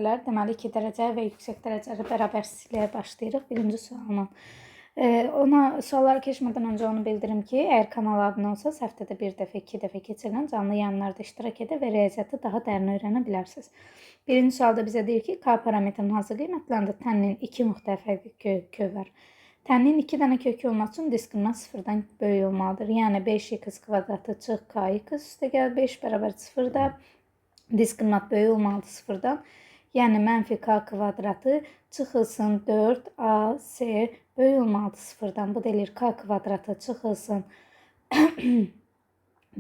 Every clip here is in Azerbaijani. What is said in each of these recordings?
Deməli 2 dərəcə və yüksək dərəcəli bərabərsizliyə başlayırıq birinci sualla. Ona suallara keçmədən öncə onu bildirim ki, əgər kanala abunə olsanız, həftədə bir dəfə, 2 dəfə keçirilən canlı yayımlarda iştirak edə və riyaziyyatı daha dərin öyrənə bilərsiniz. Birinci sualda bizə deyir ki, K parametrinin hansı qiymətlərində tənnin 2 müxtəlif həqiqi kökü var? Tənnin 2 dənə kökü olmaq üçün diskriminant 0-dan böyük olmalıdır. Yəni 5x kvadratı çıx kx üstəgəl 5 bərabər 0-da diskriminant böyük olmalıdır 0-dan. Yəni mənfi k kvadratı çıxılsın 4ac böyük olmalıdır 0-dan. Bu da eləyir k kvadratı çıxılsın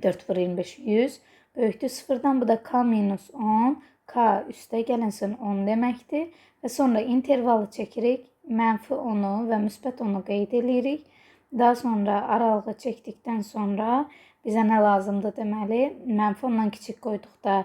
4 vur 25 100 böyükdür 0-dan. Bu da k minus 10 k üstə gəlinsin 10 deməkdir. Və sonra intervalı çəkirik. Mənfi 10-u və müsbət 10-u qeyd eləyirik. Daha sonra aralığı çəkdikdən sonra bizə nə lazımdır deməli? Mənfi 10-dan kiçik qoyduqda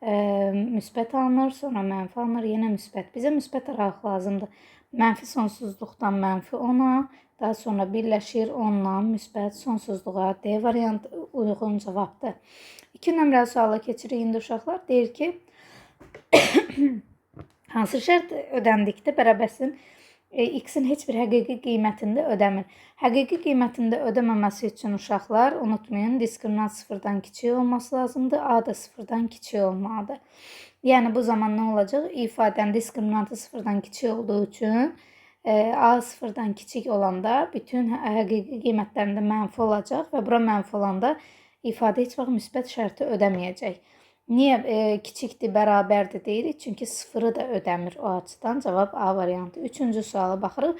müsbət alınır, sonra mənfi alınır, yenə müsbət. Bizə müsbət aralıq lazımdır. Mənfi sonsuzluqdan mənfi 10-a, daha sonra birləşir 10-la müsbət sonsuzluğa. D variantı uyğun cavabdır. 2 nömrəli suala keçirik indi uşaqlar. Deyir ki, hansı şərt ödəndikdə bərabərsizin x-in heç bir həqiqi qiymətində ödəmir. Həqiqi qiymətində ödəməməsi üçün uşaqlar, unutmayın, diskriminant 0-dan kiçik olması lazımdır. A da 0-dan kiçik olmalıdır. Yəni bu zaman nə olacaq? İfadənin diskriminantı 0-dan kiçik olduğu üçün A 0-dan kiçik olanda bütün həqiqi qiymətlərində mənfi olacaq və bura mənfi olanda ifadə heç vaxt müsbət şərti ödəməyəcək. Niyə kiçikdir, bərabərdir deyirik? Çünki 0-ı da ödəmir o açıdan. Cavab A variantı. Üçüncü suala baxırıq.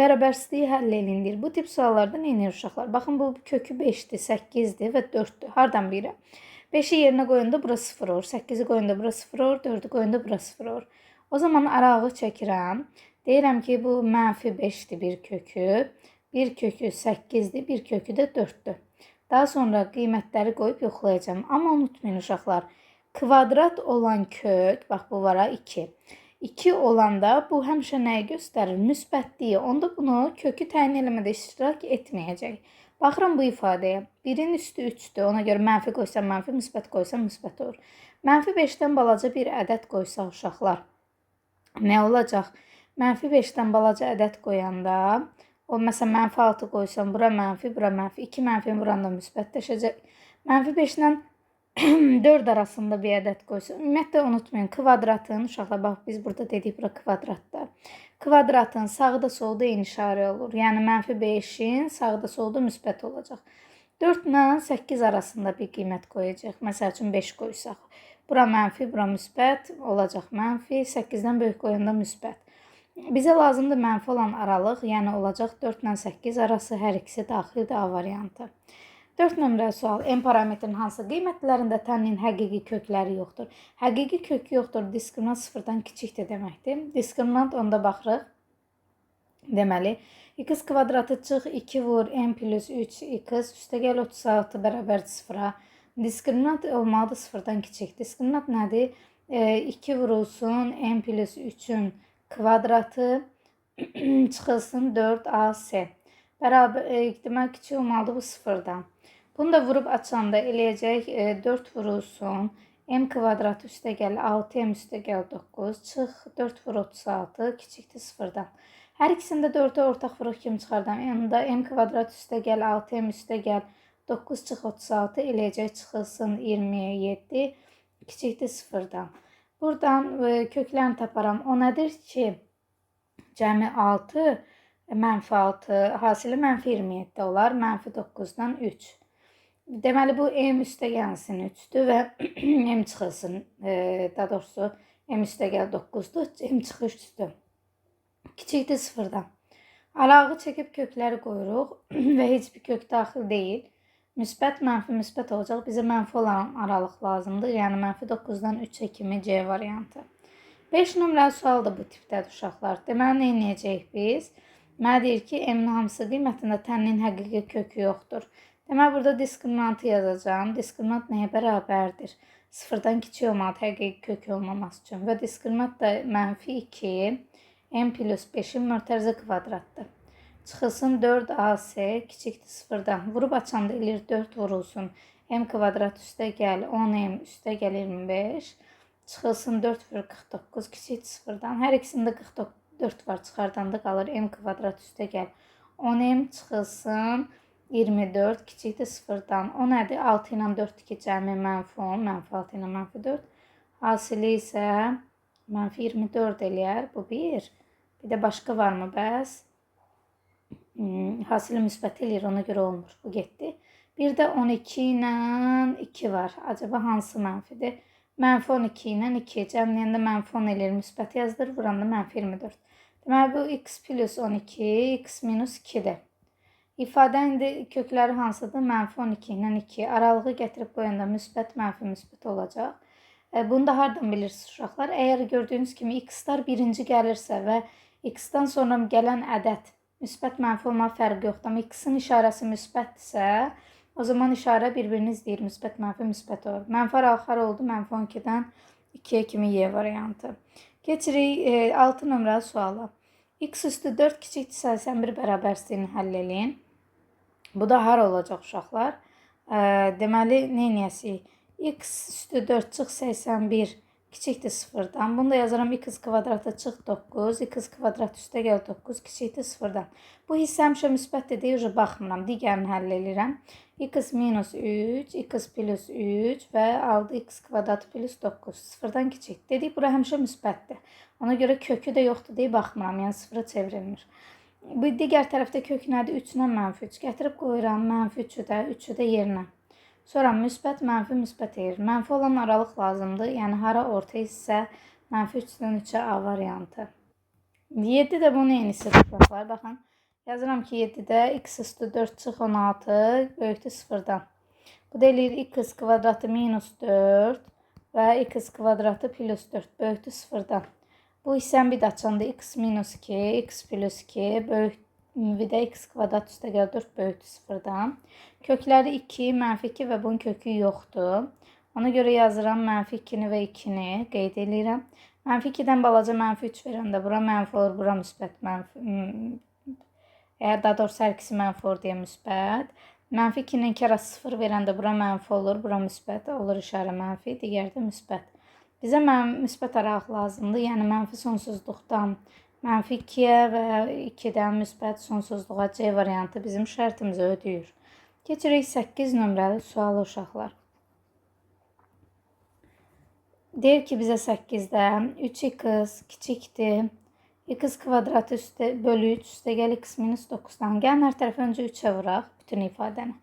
Bərabərsizliyi həll eləyin deyir. Bu tip suallarda nə edir uşaqlar? Baxın, bu kökü 5-dir, 8-dir və 4-dür. Hardan bilirəm? 5-i yerinə qoyanda bura 0 olur, 8-i qoyanda bura 0 olur, 4-ü qoyanda bura 0 olur. O zaman aralığı çəkirəm. Deyirəm ki, bu mənfi 5-dir bir kökü. Bir kökü 8-dir, bir kökü də 4-dür. Daha sonra qiymətləri qoyub yoxlayacağam. Amma unutmayın uşaqlar. Kvadrat olan kök, bax bu var ha 2. 2 olanda bu həmişə nəyi göstərir? Müsbətliyi. Onda bunu kökü təyin eləmədə iştirak etməyəcək. Baxıram bu ifadəyə. 1-in üstü 3-dür. Ona görə mənfi qoysam mənfi, müsbət qoysam müsbət olur. Mənfi 5-dən balaca bir ədəd qoysaq uşaqlar, nə olacaq? Mənfi 5-dən balaca ədəd qoyanda, o məsələn mənfi 6 qoysam, bura mənfi, bura mənfi, 2 mənfi buranda müsbətləşəcək. Mənfi 5-dən 4 arasında bir ədəd qoysun. Ümumiyyətlə unutmayın, kvadratın, uşaqlar bax biz burada dedik bura kvadratda. Kvadratın sağda solda eyni işarə olur. Yəni mənfi 5-in sağda solda müsbət olacaq. 4 ilə 8 arasında bir qiymət qoyacaq. Məsəl üçün 5 qoysaq. Bura mənfi, bura müsbət olacaq mənfi. 8-dən böyük qoyanda müsbət. Bizə lazımdır mənfi olan aralıq, yəni olacaq 4 ilə 8 arası, hər ikisi daxildir A variantı. 4 nömrəli sual. M parametrinin hansı qiymətlərində tənnin həqiqi kökləri yoxdur? Həqiqi kökü yoxdur. Diskriminant 0-dan kiçikdir deməkdir. Diskriminant onda baxırıq. Deməli, x kvadratı çıx 2 vur m plus 3 x üstəgəl 36 bərabər 0-a. Diskriminant olmalıdır 0-dan kiçik. Diskriminant nədir? 2 vurulsun m plus 3-ün kvadratı çıxılsın 4ac. Bərabər, deməli, kiçik olmalıdır bu 0-dan. Bunu da vurub açanda eləyəcək 4 vurulsun. M kvadratı üstəgəl 6m üstəgəl 9 çıx 4 vur 36 kiçikdir 0-dan. Hər ikisində 4-ə ortaq vuruq kimi çıxardam. M-də m kvadrat üstəgəl 6m üstəgəl 9 çıx 36 eləyəcək çıxılsın 27 kiçikdir 0-dan. Buradan köklərini taparam. O nədir ki, cəmi 6 mənfi 6 hasili mənfi 27 olar. Mənfi 9-dan 3. Deməli, bu m üstə gəlsin 3-dür və m çıxılsın, daha doğrusu m üstə gəl 9-dur, m çıxış 3-dür. Kiçikdir 0-dan. Aralığı çəkib kökləri qoyuruq və heç bir kök daxil deyil. Müsbət, mənfi, müsbət olacaq. Bizə mənfi olan aralıq lazımdır. Yəni mənfi 9-dan 3-ə kimi C variantı. 5 nömrəli sual da bu tipdədir uşaqlar. Deməli, nə edəcəyik biz? Mənə deyir ki, m-in hamısı qiymətində tənnin həqiqi kökü yoxdur. Deməli, burada diskriminantı yazacağam. Diskriminant nəyə bərabərdir? 0-dan kiçik olmalıdır həqiqi kökü olmaması üçün. Və diskriminant da mənfi 2, m plus 5-in mötərizə kvadratdır. Çıxılsın 4ac kiçikdir 0-dan. Vurub açanda eləyir 4 vurulsun. M kvadrat üstə gəl 10m üstə gəl 25. Çıxılsın 4 vur 49 kiçikdir 0-dan. Hər ikisində 44 var. Çıxardanda qalır m kvadrat üstə gəl. 10m çıxılsın 24 kiçikdir 0-dan. O nədir? 6 ilə 4 ki cəmi mənfi 10, mənfi 6 ilə mənfi 4. Hasili isə mənfi 24 eləyər. Bu 1. Bir də başqa varmı bəs? Hasili müsbət eləyir, ona görə olmur. Bu getdi. Bir də 12 ilə 2 var. Acaba hansı mənfidir? Mənfi 12 ilə 2. Cəmləyəndə mənfi 10 eləyir, müsbət yazdırır. Vuranda mənfi 24. Deməli, bu x plus 12, x minus 2-dir. İfadə indi kökləri hansıdır? Mənfi 12 ilə 2. Aralığı gətirib qoyanda müsbət, mənfi, müsbət olacaq. Bunu da hardan bilirsiniz uşaqlar? Əgər gördüyünüz kimi x-lar birinci gəlirsə və x-dan sonra gələn ədəd müsbət, mənfi olma fərqi yoxdur. Amma x-in işarəsi müsbətdirsə, o zaman işarə bir-birini izləyir. Müsbət, mənfi, müsbət olur. Mənfi aralıq hara oldu? Mənfi 12-dən 2-yə kimi Y variantı. Keçirik 6 nömrəli suala. X üstü 4 kiçikdir 81 bərabərsizliyini həll eləyin. Bu da hara olacaq uşaqlar? Deməli, nə eləyəsik? X üstü 4 çıx 81 kiçikdir 0-dan. Bunu da yazaram x kvadratı çıx 9, x kvadrat üstə gəl 9 kiçikdir 0-dan. Bu hissə həmişə müsbətdir deyə uca baxmıram. Digərini həll eləyirəm. X minus 3, x plus 3 və 6x kvadratı plus 9. 0-dan kiçik. Dedik, bura həmişə müsbətdir. Ona görə kökü də yoxdur deyə baxmıram. Yəni 0-a çevrilmir. Bu digər tərəfdə kök nədir? 3 ilə mənfi 3. Gətirib qoyuram mənfi 3-ü də, 3-ü də yerinə. Sonra müsbət, mənfi, müsbət eləyir. Mənfi olan aralıq lazımdır. Yəni hara orta hissə mənfi 3-dən 3-ə A variantı. 7 də bunun eynisidir uşaqlar. Baxın, yazıram ki 7-də x üstü 4 çıx 16 böyükdür 0-dan. Bu da eləyir x kvadratı minus 4 və x kvadratı plus 4 böyükdür 0-dan. Bu hissəni bir də açanda x minus 2, x plus 2 böyük bir də x kvadrat üstə gəl 4 böyükdür 0-dan. Kökləri 2, mənfi 2 və bunun kökü yoxdur. Ona görə yazıram mənfi 2-ni və 2-ni qeyd eləyirəm. Mənfi 2-dən balaca mənfi 3 verəndə bura mənfi olur, bura müsbət mənfi. Daha doğrusu hər ikisi mənfi olur deyə müsbət. Mənfi 2-nin kəraz 0 verəndə bura mənfi olur, bura müsbət olur, işarə mənfi, digəri də müsbət. Bizə müsbət aralıq lazımdır. Yəni mənfi sonsuzluqdan mənfi 2-yə və 2-dən müsbət sonsuzluğa C variantı bizim şərtimizi ödəyir. Keçirik 8 nömrəli sualı uşaqlar. Deyir ki, bizə 8-də 3x kiçikdir. X kvadratı üstə, bölü 3 üstə gəl x minus 9-dan. Gəlin hər tərəfə öncə 3-ə vuraq bütün ifadəni.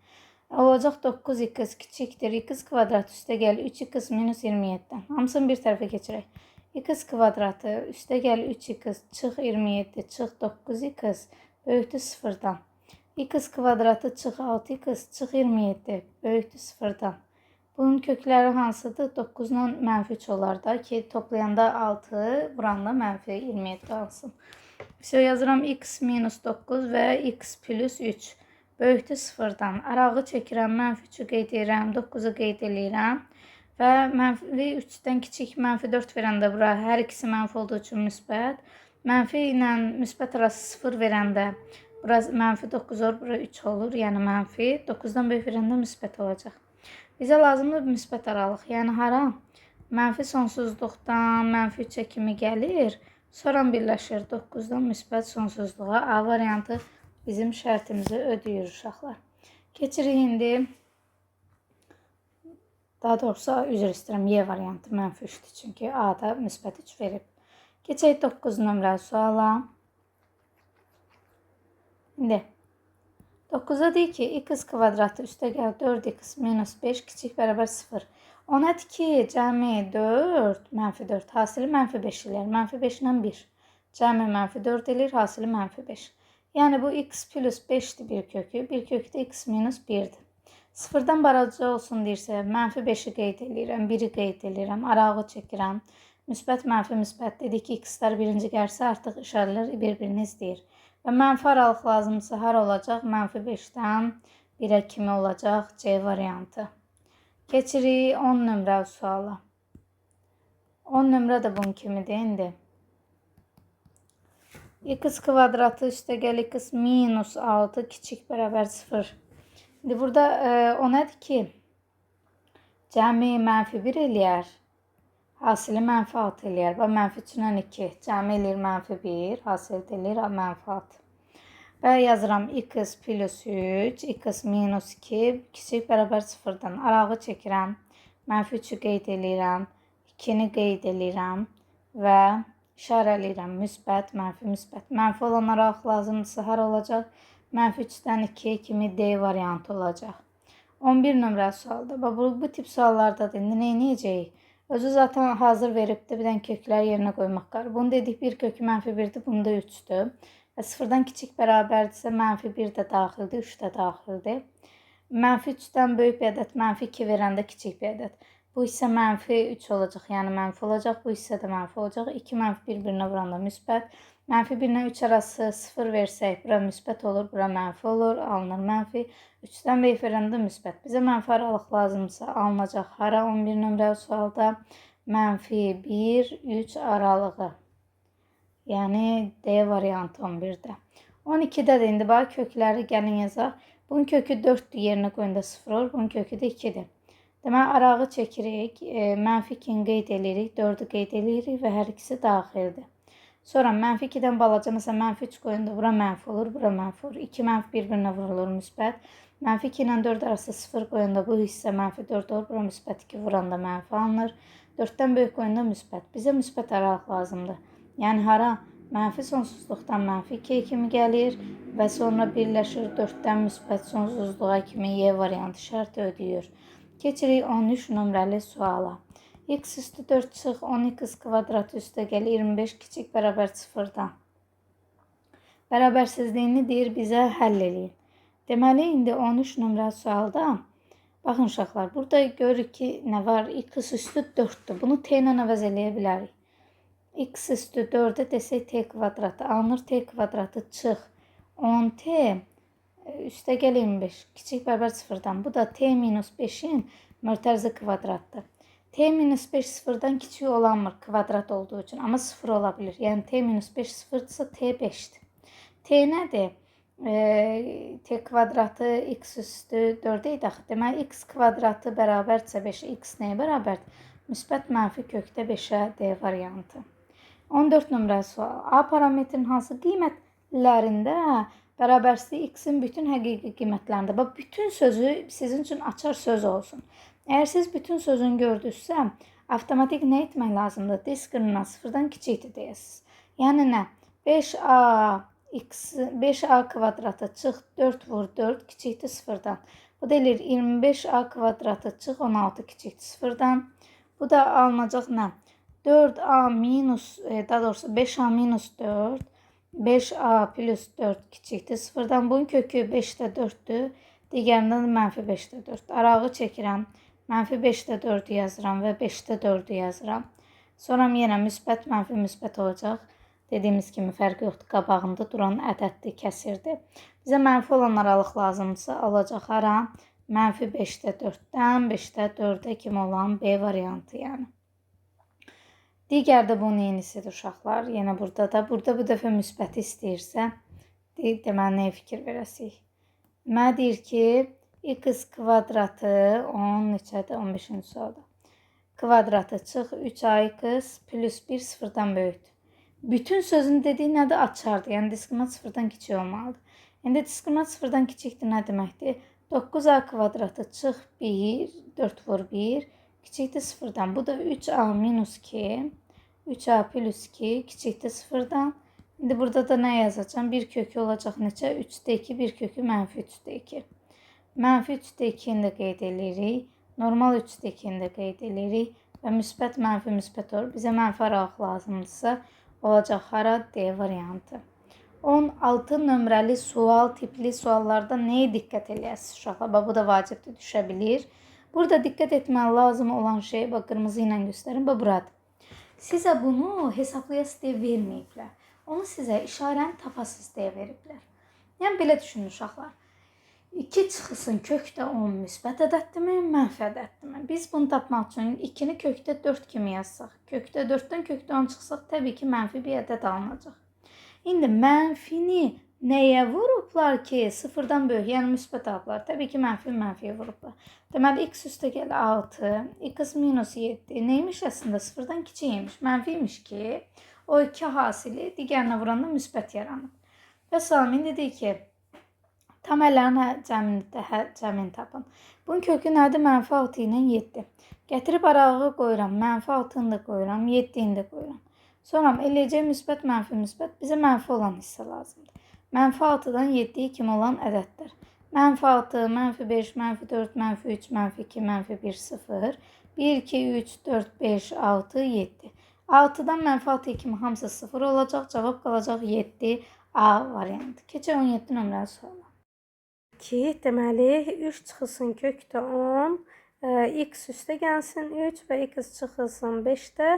Olacaq 9x kiçikdir. X kvadratı üstə gəl 3x minus 27-dən. Hamısını bir tərəfə keçirək. X kvadratı üstə gəl 3x çıx 27 çıx 9x böyükdür 0-dan. X kvadratı çıx 6x çıx 27 böyükdür 0-dan. Bunun kökləri hansıdır? 9 ilə mənfi 3 olar da ki, toplayanda 6, vuranda mənfi 27 alsın. Vəsə yazıram x minus 9 və x plus 3 böyükdür 0-dan. Arağı çəkirəm, mənfi 3-ü qeyd edirəm, 9-u qeyd eləyirəm. Və mənfi 3-dən kiçik mənfi 4 verəndə bura hər ikisi mənfi olduğu üçün müsbət. Mənfi ilə müsbət arası 0 verəndə bura mənfi 9 olur, bura 3 olur. Yəni mənfi 9-dan böyük verəndə müsbət olacaq. Bizə lazımdır müsbət aralıq. Yəni hara? Mənfi sonsuzluqdan mənfi 3-ə kimi gəlir. Sonra birləşir 9-dan müsbət sonsuzluğa. A variantı bizim şərtimizi ödəyir uşaqlar. Keçirik indi. Daha doğrusu üzr istəyirəm, Y variantı mənfi 3-dür. Çünki A-da müsbət 3 verib. Keçək 9 nömrəli suala. İndi 9-da deyir ki, x kvadratı üstə gəl 4x minus 5 kiçik bərabər 0. O nədir ki, cəmi 4 mənfi 4 hasili mənfi 5 eləyər. Mənfi 5 ilə 1. Cəmi mənfi 4 eləyir, hasili mənfi 5. Yəni bu x plus 5-dir bir kökü. Bir kökü də x minus 1-dir. Sıfırdan balaca olsun deyirsə, mənfi 5-i qeyd eləyirəm, 1-i qeyd eləyirəm, arağı çəkirəm. Müsbət, mənfi, müsbət dedik ki, x-lər birinci gəlsə artıq işarələr bir-birini izləyir. Və mənfi aralıq lazımdırsa hara olacaq? Mənfi 5-dən 1-ə kimi olacaq C variantı. Keçirik 10 nömrəli suala. 10 nömrə də bunun kimidir indi. X kvadratı üstə gəl x minus 6 kiçik bərabər 0. İndi burada o nədir ki, cəmi mənfi 1 eləyər. Hasili mənfi 6 eləyər. Bax, mənfi 3 ilə 2 cəmi eləyir mənfi 1, hasil eləyir mənfi 6. Və yazıram x plus 3, x minus 2, kiçik bərabər 0-dan. Arağı çəkirəm, mənfi 3-ü qeyd eləyirəm, 2-ni qeyd eləyirəm və işarələyirəm. Müsbət, mənfi, müsbət. Mənfi olan aralıq lazımdırsa hara olacaq? Mənfi 3-dən 2 kimi D variantı olacaq. 11 nömrəli sualda. Bax, bu tip suallarda da indi nə edəcəyik? Özü zaten hazır veribdir. Bir dənə kökləri yerinə qoymaq qalır. Bunu dedik bir kökü mənfi 1-dir, bunda 3-dür. Və sıfırdan kiçik bərabərdirsə mənfi 1 də daxildir, 3 də daxildir. Mənfi 3-dən böyük bir ədəd, mənfi 2 verəndə kiçik bir ədəd. Bu hissə mənfi 3 olacaq, yəni mənfi olacaq. Bu hissə də mənfi olacaq. 2 mənfi bir-birinə vuranda müsbət. Mənfi 1 ilə 3 arası 0 versək, bura müsbət olur, bura mənfi olur, alınır mənfi. 3-dən böyük verəndə müsbət. Bizə mənfi aralıq lazımsa alınacaq hara 11 nömrəli sualda? Mənfi 1, 3 aralığı. Yəni D variantı 11-də. 12-də də indi bax kökləri gəlin yazaq. Bunun kökü 4-dür, yerinə qoyanda 0 olur. Bunun kökü də 2-dir. Deməli, arağı çəkirik, mənfi 2-ni qeyd eləyirik, 4-ü qeyd eləyirik və hər ikisi daxildir. Sonra mənfi 2-dən balaca, məsələn, mənfi 3 qoyanda bura mənfi olur, bura mənfi olur. 2 mənfi bir-birinə vurulur müsbət. Mənfi 2 ilə 4 arası 0 qoyanda bu hissə mənfi 4 olur, bura müsbət 2 vuranda mənfi alınır. 4-dən böyük qoyanda müsbət. Bizə müsbət aralıq lazımdır. Yəni hara? Mənfi sonsuzluqdan mənfi 2 kimi gəlir və sonra birləşir 4-dən müsbət sonsuzluğa kimi Y variantı şərti ödəyir. Keçirik 13 nömrəli suala. X üstü 4 çıx 10x kvadratı üstə gəlir 25 kiçik bərabər 0-dan. Bərabərsizliyini deyir bizə həll eləyin. Deməli, indi 13 nömrəli sualda baxın uşaqlar, burada görürük ki, nə var? X üstü 4-dür. Bunu t ilə əvəz eləyə bilərik. X üstü 4-ə desək t kvadratı alınır. T kvadratı çıx 10t üstə gəl 25 kiçik bərabər 0-dan. Bu da t minus 5-in mötərizə kvadratdır. T minus 5 sıfırdan kiçik olanmır kvadrat olduğu üçün, amma 0 ola bilir. Yəni t minus 5 sıfırdırsa t 5-dir. T nədir? T kvadratı x üstü 4 idi axı. Deməli x kvadratı bərabərdirsə 5-ə, x nəyə bərabərdir? Müsbət mənfi kökdə 5-ə D variantı. 14 nömrəli sual. A parametrinin hansı qiymətlərində bərabərsizlik x-in bütün həqiqi qiymətlərində? Bax, bütün sözü sizin üçün açar söz olsun. Əgər siz bütün sözünü gördünüzsə, avtomatik nə etmək lazımdır? Diskriminant sıfırdan kiçikdir deyəsiniz. Yəni nə? 5a kvadratı çıx 4 vur 4 kiçikdir sıfırdan. Bu da eləyir 25a kvadratı çıx 16 kiçikdir sıfırdan. Bu da alınacaq nə? 4a minus, daha doğrusu 5a minus 4, 5a plus 4 kiçikdir sıfırdan. Bunun kökü 5-də 4-dür. Digərindən də mənfi 5-də 4. Arağı çəkirəm. Mənfi 5-də 4-ü yazıram və 5-də 4-ü yazıram. Sonra yenə müsbət, mənfi, müsbət olacaq. Dediyimiz kimi fərqi yoxdur. Qabağında duran ədəddir, kəsirdir. Bizə mənfi olan aralıq lazımdırsa olacaq hara? Mənfi 5-də 4-dən 5-də 4-ə kimi olan B variantı yəni. Digər də bunun eynisidir uşaqlar. Yenə burada da. Burada bu dəfə müsbəti istəyirsə, deməli nəyə fikir verəsik? Mənə deyir ki, x kvadratı 10 neçədir? 15-ci sualda. Kvadratı çıx 3ax plus 1 sıfırdan böyükdür. Bütün sözün dediyi nədir? Açardır. Yəni diskriminant sıfırdan kiçik olmalıdır. İndi diskriminant sıfırdan kiçikdir nə deməkdir? 9a kvadratı çıx 1, 4 vur 1 kiçikdir sıfırdan. Bu da 3a minus 2, 3a plus 2 kiçikdir sıfırdan. İndi burada da nə yazacağam? Bir kökü olacaq neçə? 3-də 2, bir kökü mənfi 3-də 2. Mənfi 3-də 2-ni də qeyd eləyirik. Normal 3-də 2-ni də qeyd eləyirik. Və müsbət, mənfi, müsbət olur. Bizə mənfi aralıq lazımdırsa olacaq hara? D variantı. 16 nömrəli sual tipli suallarda nəyə diqqət eləyəsiniz uşaqlar? Bax, bu da vacibdir, düşə bilir. Burada diqqət etməli lazım olan şey, bax, qırmızı ilə göstərim, bax, buradır. Sizə bunu hesablayasız deyə verməyiblər. Onu sizə işarəni tapasız deyə veriblər. Yəni, belə düşünün uşaqlar. 2 çıxılsın kökdə 10 müsbət ədəddirmi, mənfi ədəddirmi? Biz bunu tapmaq üçün 2-ni kökdə 4 kimi yazsaq, kökdə 4-dən kökdə 10 çıxsaq, təbii ki, mənfi bir ədəd alınacaq. İndi mənfini Nəyə vurublar ki, 0-dan böyük, yəni müsbət alıblar? Təbii ki, mənfi mənfiyə vurublar. Deməli, x üstə gəl 6, x minus 7. Neymiş əslində? 0-dan kiçik imiş. Mənfi imiş ki, o iki hasili digərinə vuranda müsbət yaranıb. Və salam, indi deyik ki, tam əllərin cəmini tapın. Bunun kökü nədir? Mənfi 6 ilə 7. Gətirib aralığı qoyuram. Mənfi 6-nı da qoyuram, 7-ni də qoyuram. Sonra eləyəcək müsbət, mənfi, müsbət. Bizə mənfi olan hissə lazımdır. Mənfi 6-dan 7-yə kimi olan ədədlər. Mənfi 6, mənfi 5, mənfi 4, mənfi 3, mənfi 2, mənfi 1, 0. 1, 2, 3, 4, 5, 6, 7. 6-dan mənfi 6-ya kimi hamısı 0 olacaq. Cavab qalacaq 7 A variantı. Keçək 17 nömrəli suala. 2, deməli 3 çıxılsın kökdə 10, x üstə gəlsin 3 və x çıxılsın 5-də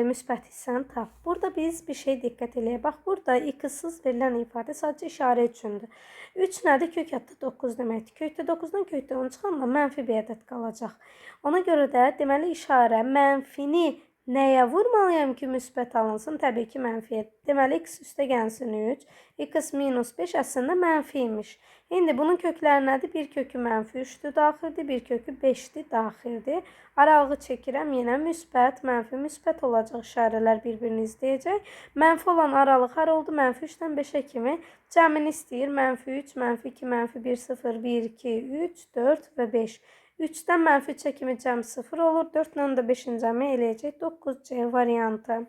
müsbət hissəni tap. Burada biz bir şey diqqət eləyək. Bax, burada x-sız verilən ifadə sadəcə işarə üçündür. 3 nədir? Kök ətdə 9 deməkdir. Kökdə 9-dan kökdə 10 çıxanda mənfi bir ədəd qalacaq. Ona görə də deməli işarə mənfini nəyə vurmalıyam ki, müsbət alınsın? Təbii ki, mənfiyə. Deməli, x üstə gəlsin 3, x minus 5 əslində mənfi imiş. İndi bunun kökləri nədir? Bir kökü mənfi 3-dür daxildir, bir kökü 5-dir daxildir. Aralığı çəkirəm, yenə müsbət, mənfi, müsbət olacaq işarələr bir-birini izləyəcək. Mənfi olan aralıq hara oldu? Mənfi 3-dən 5-ə kimi. Cəmini istəyir. Mənfi 3, mənfi 2, mənfi 1, 0, 1, 2, 3, 4 və 5. 3-dən mənfi 3-ə kimi cəm 0 olur. 4 ilə də 5-in cəmi eləyəcək 9C variantı.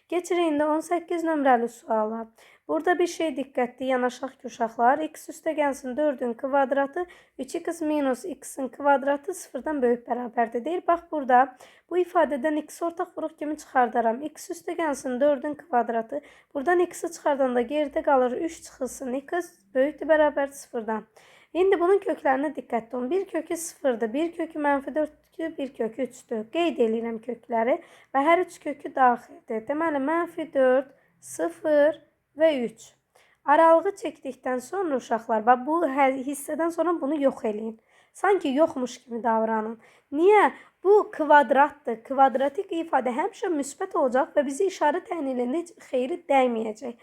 Keçirik indi 18 nömrəli suala. Burada bir şey diqqətli yanaşaq ki, uşaqlar. X üstə gəlsin 4-ün kvadratı 3x minus x-in kvadratı 0-dan böyük bərabərdir. Deyir, bax burada bu ifadədən x ortaq vuruq kimi çıxardaram. X üstə gəlsin 4-ün kvadratı. Buradan x-i çıxardanda geridə qalır 3 çıxılsın x böyükdür bərabərdir 0-dan. İndi bunun köklərinə diqqətli olun. Bir kökü 0-dır, bir kökü mənfi 4-dür, bir kökü 3-dür. Qeyd eləyirəm kökləri və hər üç kökü daxildir. Deməli, mənfi 4, 0 və 3. Aralığı çəkdikdən sonra uşaqlar, bax bu hissədən sonra bunu yox eləyin. Sanki yoxmuş kimi davranın. Niyə? Bu kvadratdır. Kvadratik ifadə həmişə müsbət olacaq və bizi işarə təyin eləyəndə heç bir xeyri dəyməyəcək.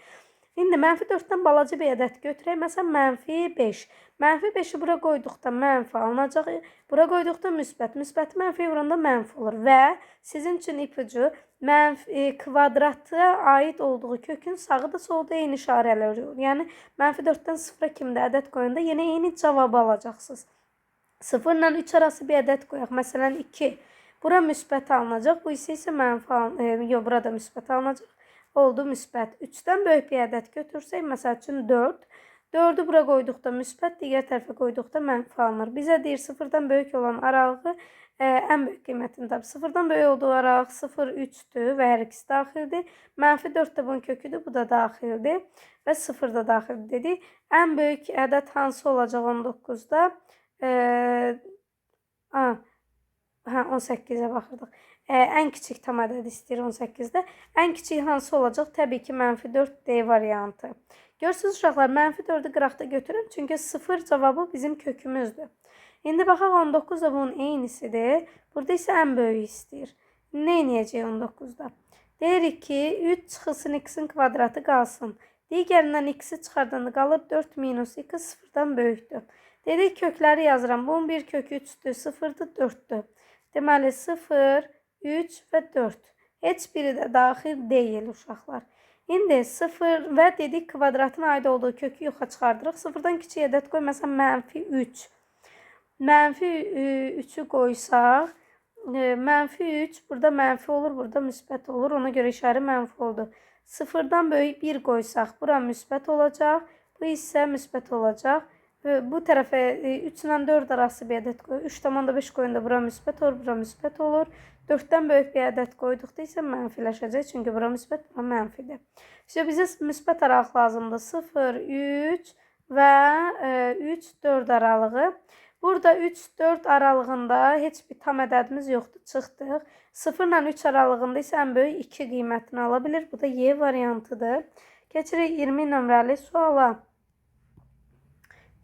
İndi mənfi 4-dən balaca bir ədəd götürək. Məsələn, mənfi 5. Mənfi 5-i bura qoyduqda mənfi alınacaq. Bura qoyduqda müsbət. Müsbəti mənfiyə vuranda mənfi olur. Və sizin üçün ipucu mənfi kvadrata aid olduğu kökün sağı da solu da eyni işarələr olur. Yəni, mənfi 4-dən 0-a kimi də ədəd qoyanda yenə eyni cavabı alacaqsınız. 0 ilə 3 arası bir ədəd qoyaq. Məsələn, 2. Bura müsbət alınacaq. Bu isə mənfi alınacaq. Yox, burada müsbət alınacaq. Oldu müsbət. 3-dən böyük bir ədəd götürsək, məsəl üçün 4. 4-ü bura qoyduqda müsbət, digər tərəfə qoyduqda mənfi alınır. Bizə deyir 0-dan böyük olan aralığı ən böyük qiymətini tap. 0-dan böyük olduğu aralıq 0, 3-dür və hər ikisi daxildir. Mənfi 4 də bunun köküdür, bu da daxildir və 0 da daxildir dedik. Ən böyük ədəd hansı olacaq 19-da? 18-ə baxırdıq. Ən kiçik tam ədəd istəyir 18-də. Ən kiçik hansı olacaq? Təbii ki, mənfi 4D variantı. Görürsünüz uşaqlar, mənfi 4-ü qıraqda götürürəm. Çünki 0 cavabı bizim kökümüzdür. İndi baxaq 19 da bunun eynisidir. Burada isə ən böyüyü istəyir. Nə eləyəcək 19-da? Deyirik ki, 3 çıxılsın x-in kvadratı qalsın. Digərindən x-i çıxardanda qalır 4 minus x 0-dan böyükdür. Dedik kökləri yazıram. Bunun bir kökü 3-dür, 0-dır, 4-dür. Deməli 0, 3 və 4. Heç biri də daxil deyil uşaqlar. İndi 0 və dedik kvadratın aid olduğu kökü yoxa çıxardırıq. 0-dan kiçik ədəd qoy, məsələn, mənfi 3. Mənfi 3-ü qoysaq, mənfi 3 burada mənfi olur, burada müsbət olur. Ona görə işarə mənfi oldu. 0-dan böyük 1 qoysaq, bura müsbət olacaq. Bu isə müsbət olacaq. Bu tərəfə 3 ilə 4 arası bir ədəd qoyuq. 3,5 qoyanda bura müsbət olur, bura müsbət olur. 4-dən böyük bir ədəd qoyduqda isə mənfiləşəcək. Çünki bura müsbət, bura mənfidir. İşte bizə müsbət aralıq lazımdır. 0, 3 və 3, 4 aralığı. Burada 3, 4 aralığında heç bir tam ədədimiz yoxdur. Çıxdıq. 0 ilə 3 aralığında isə ən böyük 2 qiymətini ala bilir. Bu da Y variantıdır. Keçirik 20 nömrəli suala.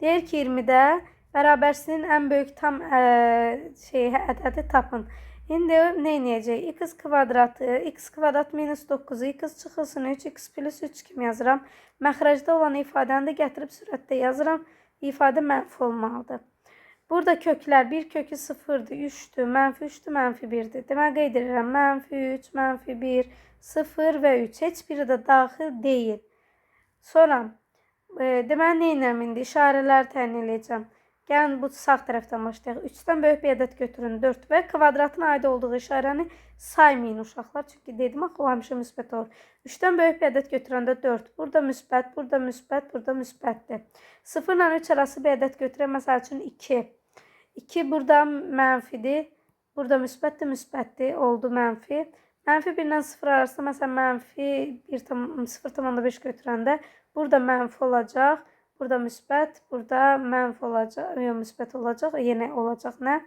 Deyir ki, 20-də bərabərsizliyin ən böyük tam ədədi tapın. İndi nə edəcəyik? X kvadratı, x kvadrat minus 9-u, x çıxılsın 3, x plus 3 kimi yazıram. Məxrəcdə olan ifadəni də gətirib sürətdə yazıram. İfadə mənfi olmalıdır. Burada köklər 1 kökü 0-dır, 3-dür, mənfi 3-dür, mənfi 1-dir. Deməli, qeyd edirəm. Mənfi 3, mənfi 1, 0 və 3. Heç biri də daxil deyil. Sonra, deməli, nə edirəm indi? İşarələri təyin eləyəcəm. Gəlin, bu sağ tərəfdən başlayaq. 3-dən böyük bir ədəd götürün, 4 və kvadratın aid olduğu işarəni saymayın uşaqlar. Çünki dedim, axı, o həmişə müsbət olur. 3-dən böyük bir ədəd götürəndə 4. Burada müsbət, burada müsbət, burada müsbətdir. 0 ilə 3 arası bir ədəd götürək. Məsəl üçün 2. 2 burada mənfidir. Burada müsbətdir, müsbətdir. Oldu mənfi. Mənfi 1 ilə 0 arasında məsələn mənfi 0,5 götürəndə burada mənfi olacaq. Burada müsbət, burada mənfi olacaq, yox, müsbət olacaq. Yenə olacaq nə?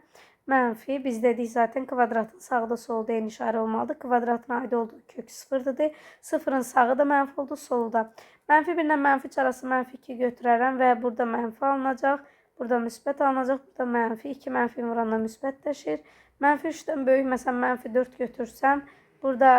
Mənfi. Biz dedik zaten kvadratın sağda solda eyni işarə olmalıdır. Kvadratın aid olduğu kök 0-dır. 0-ın sağı da mənfi oldu, solu da. Mənfi 1 ilə mənfi 3 arası mənfi 2 götürərəm və burada mənfi alınacaq. Burada müsbət alınacaq, burada mənfi 2 mənfi vuranda müsbətləşir. Mənfi 3-dən böyük, məsələn, mənfi 4 götürsəm, burada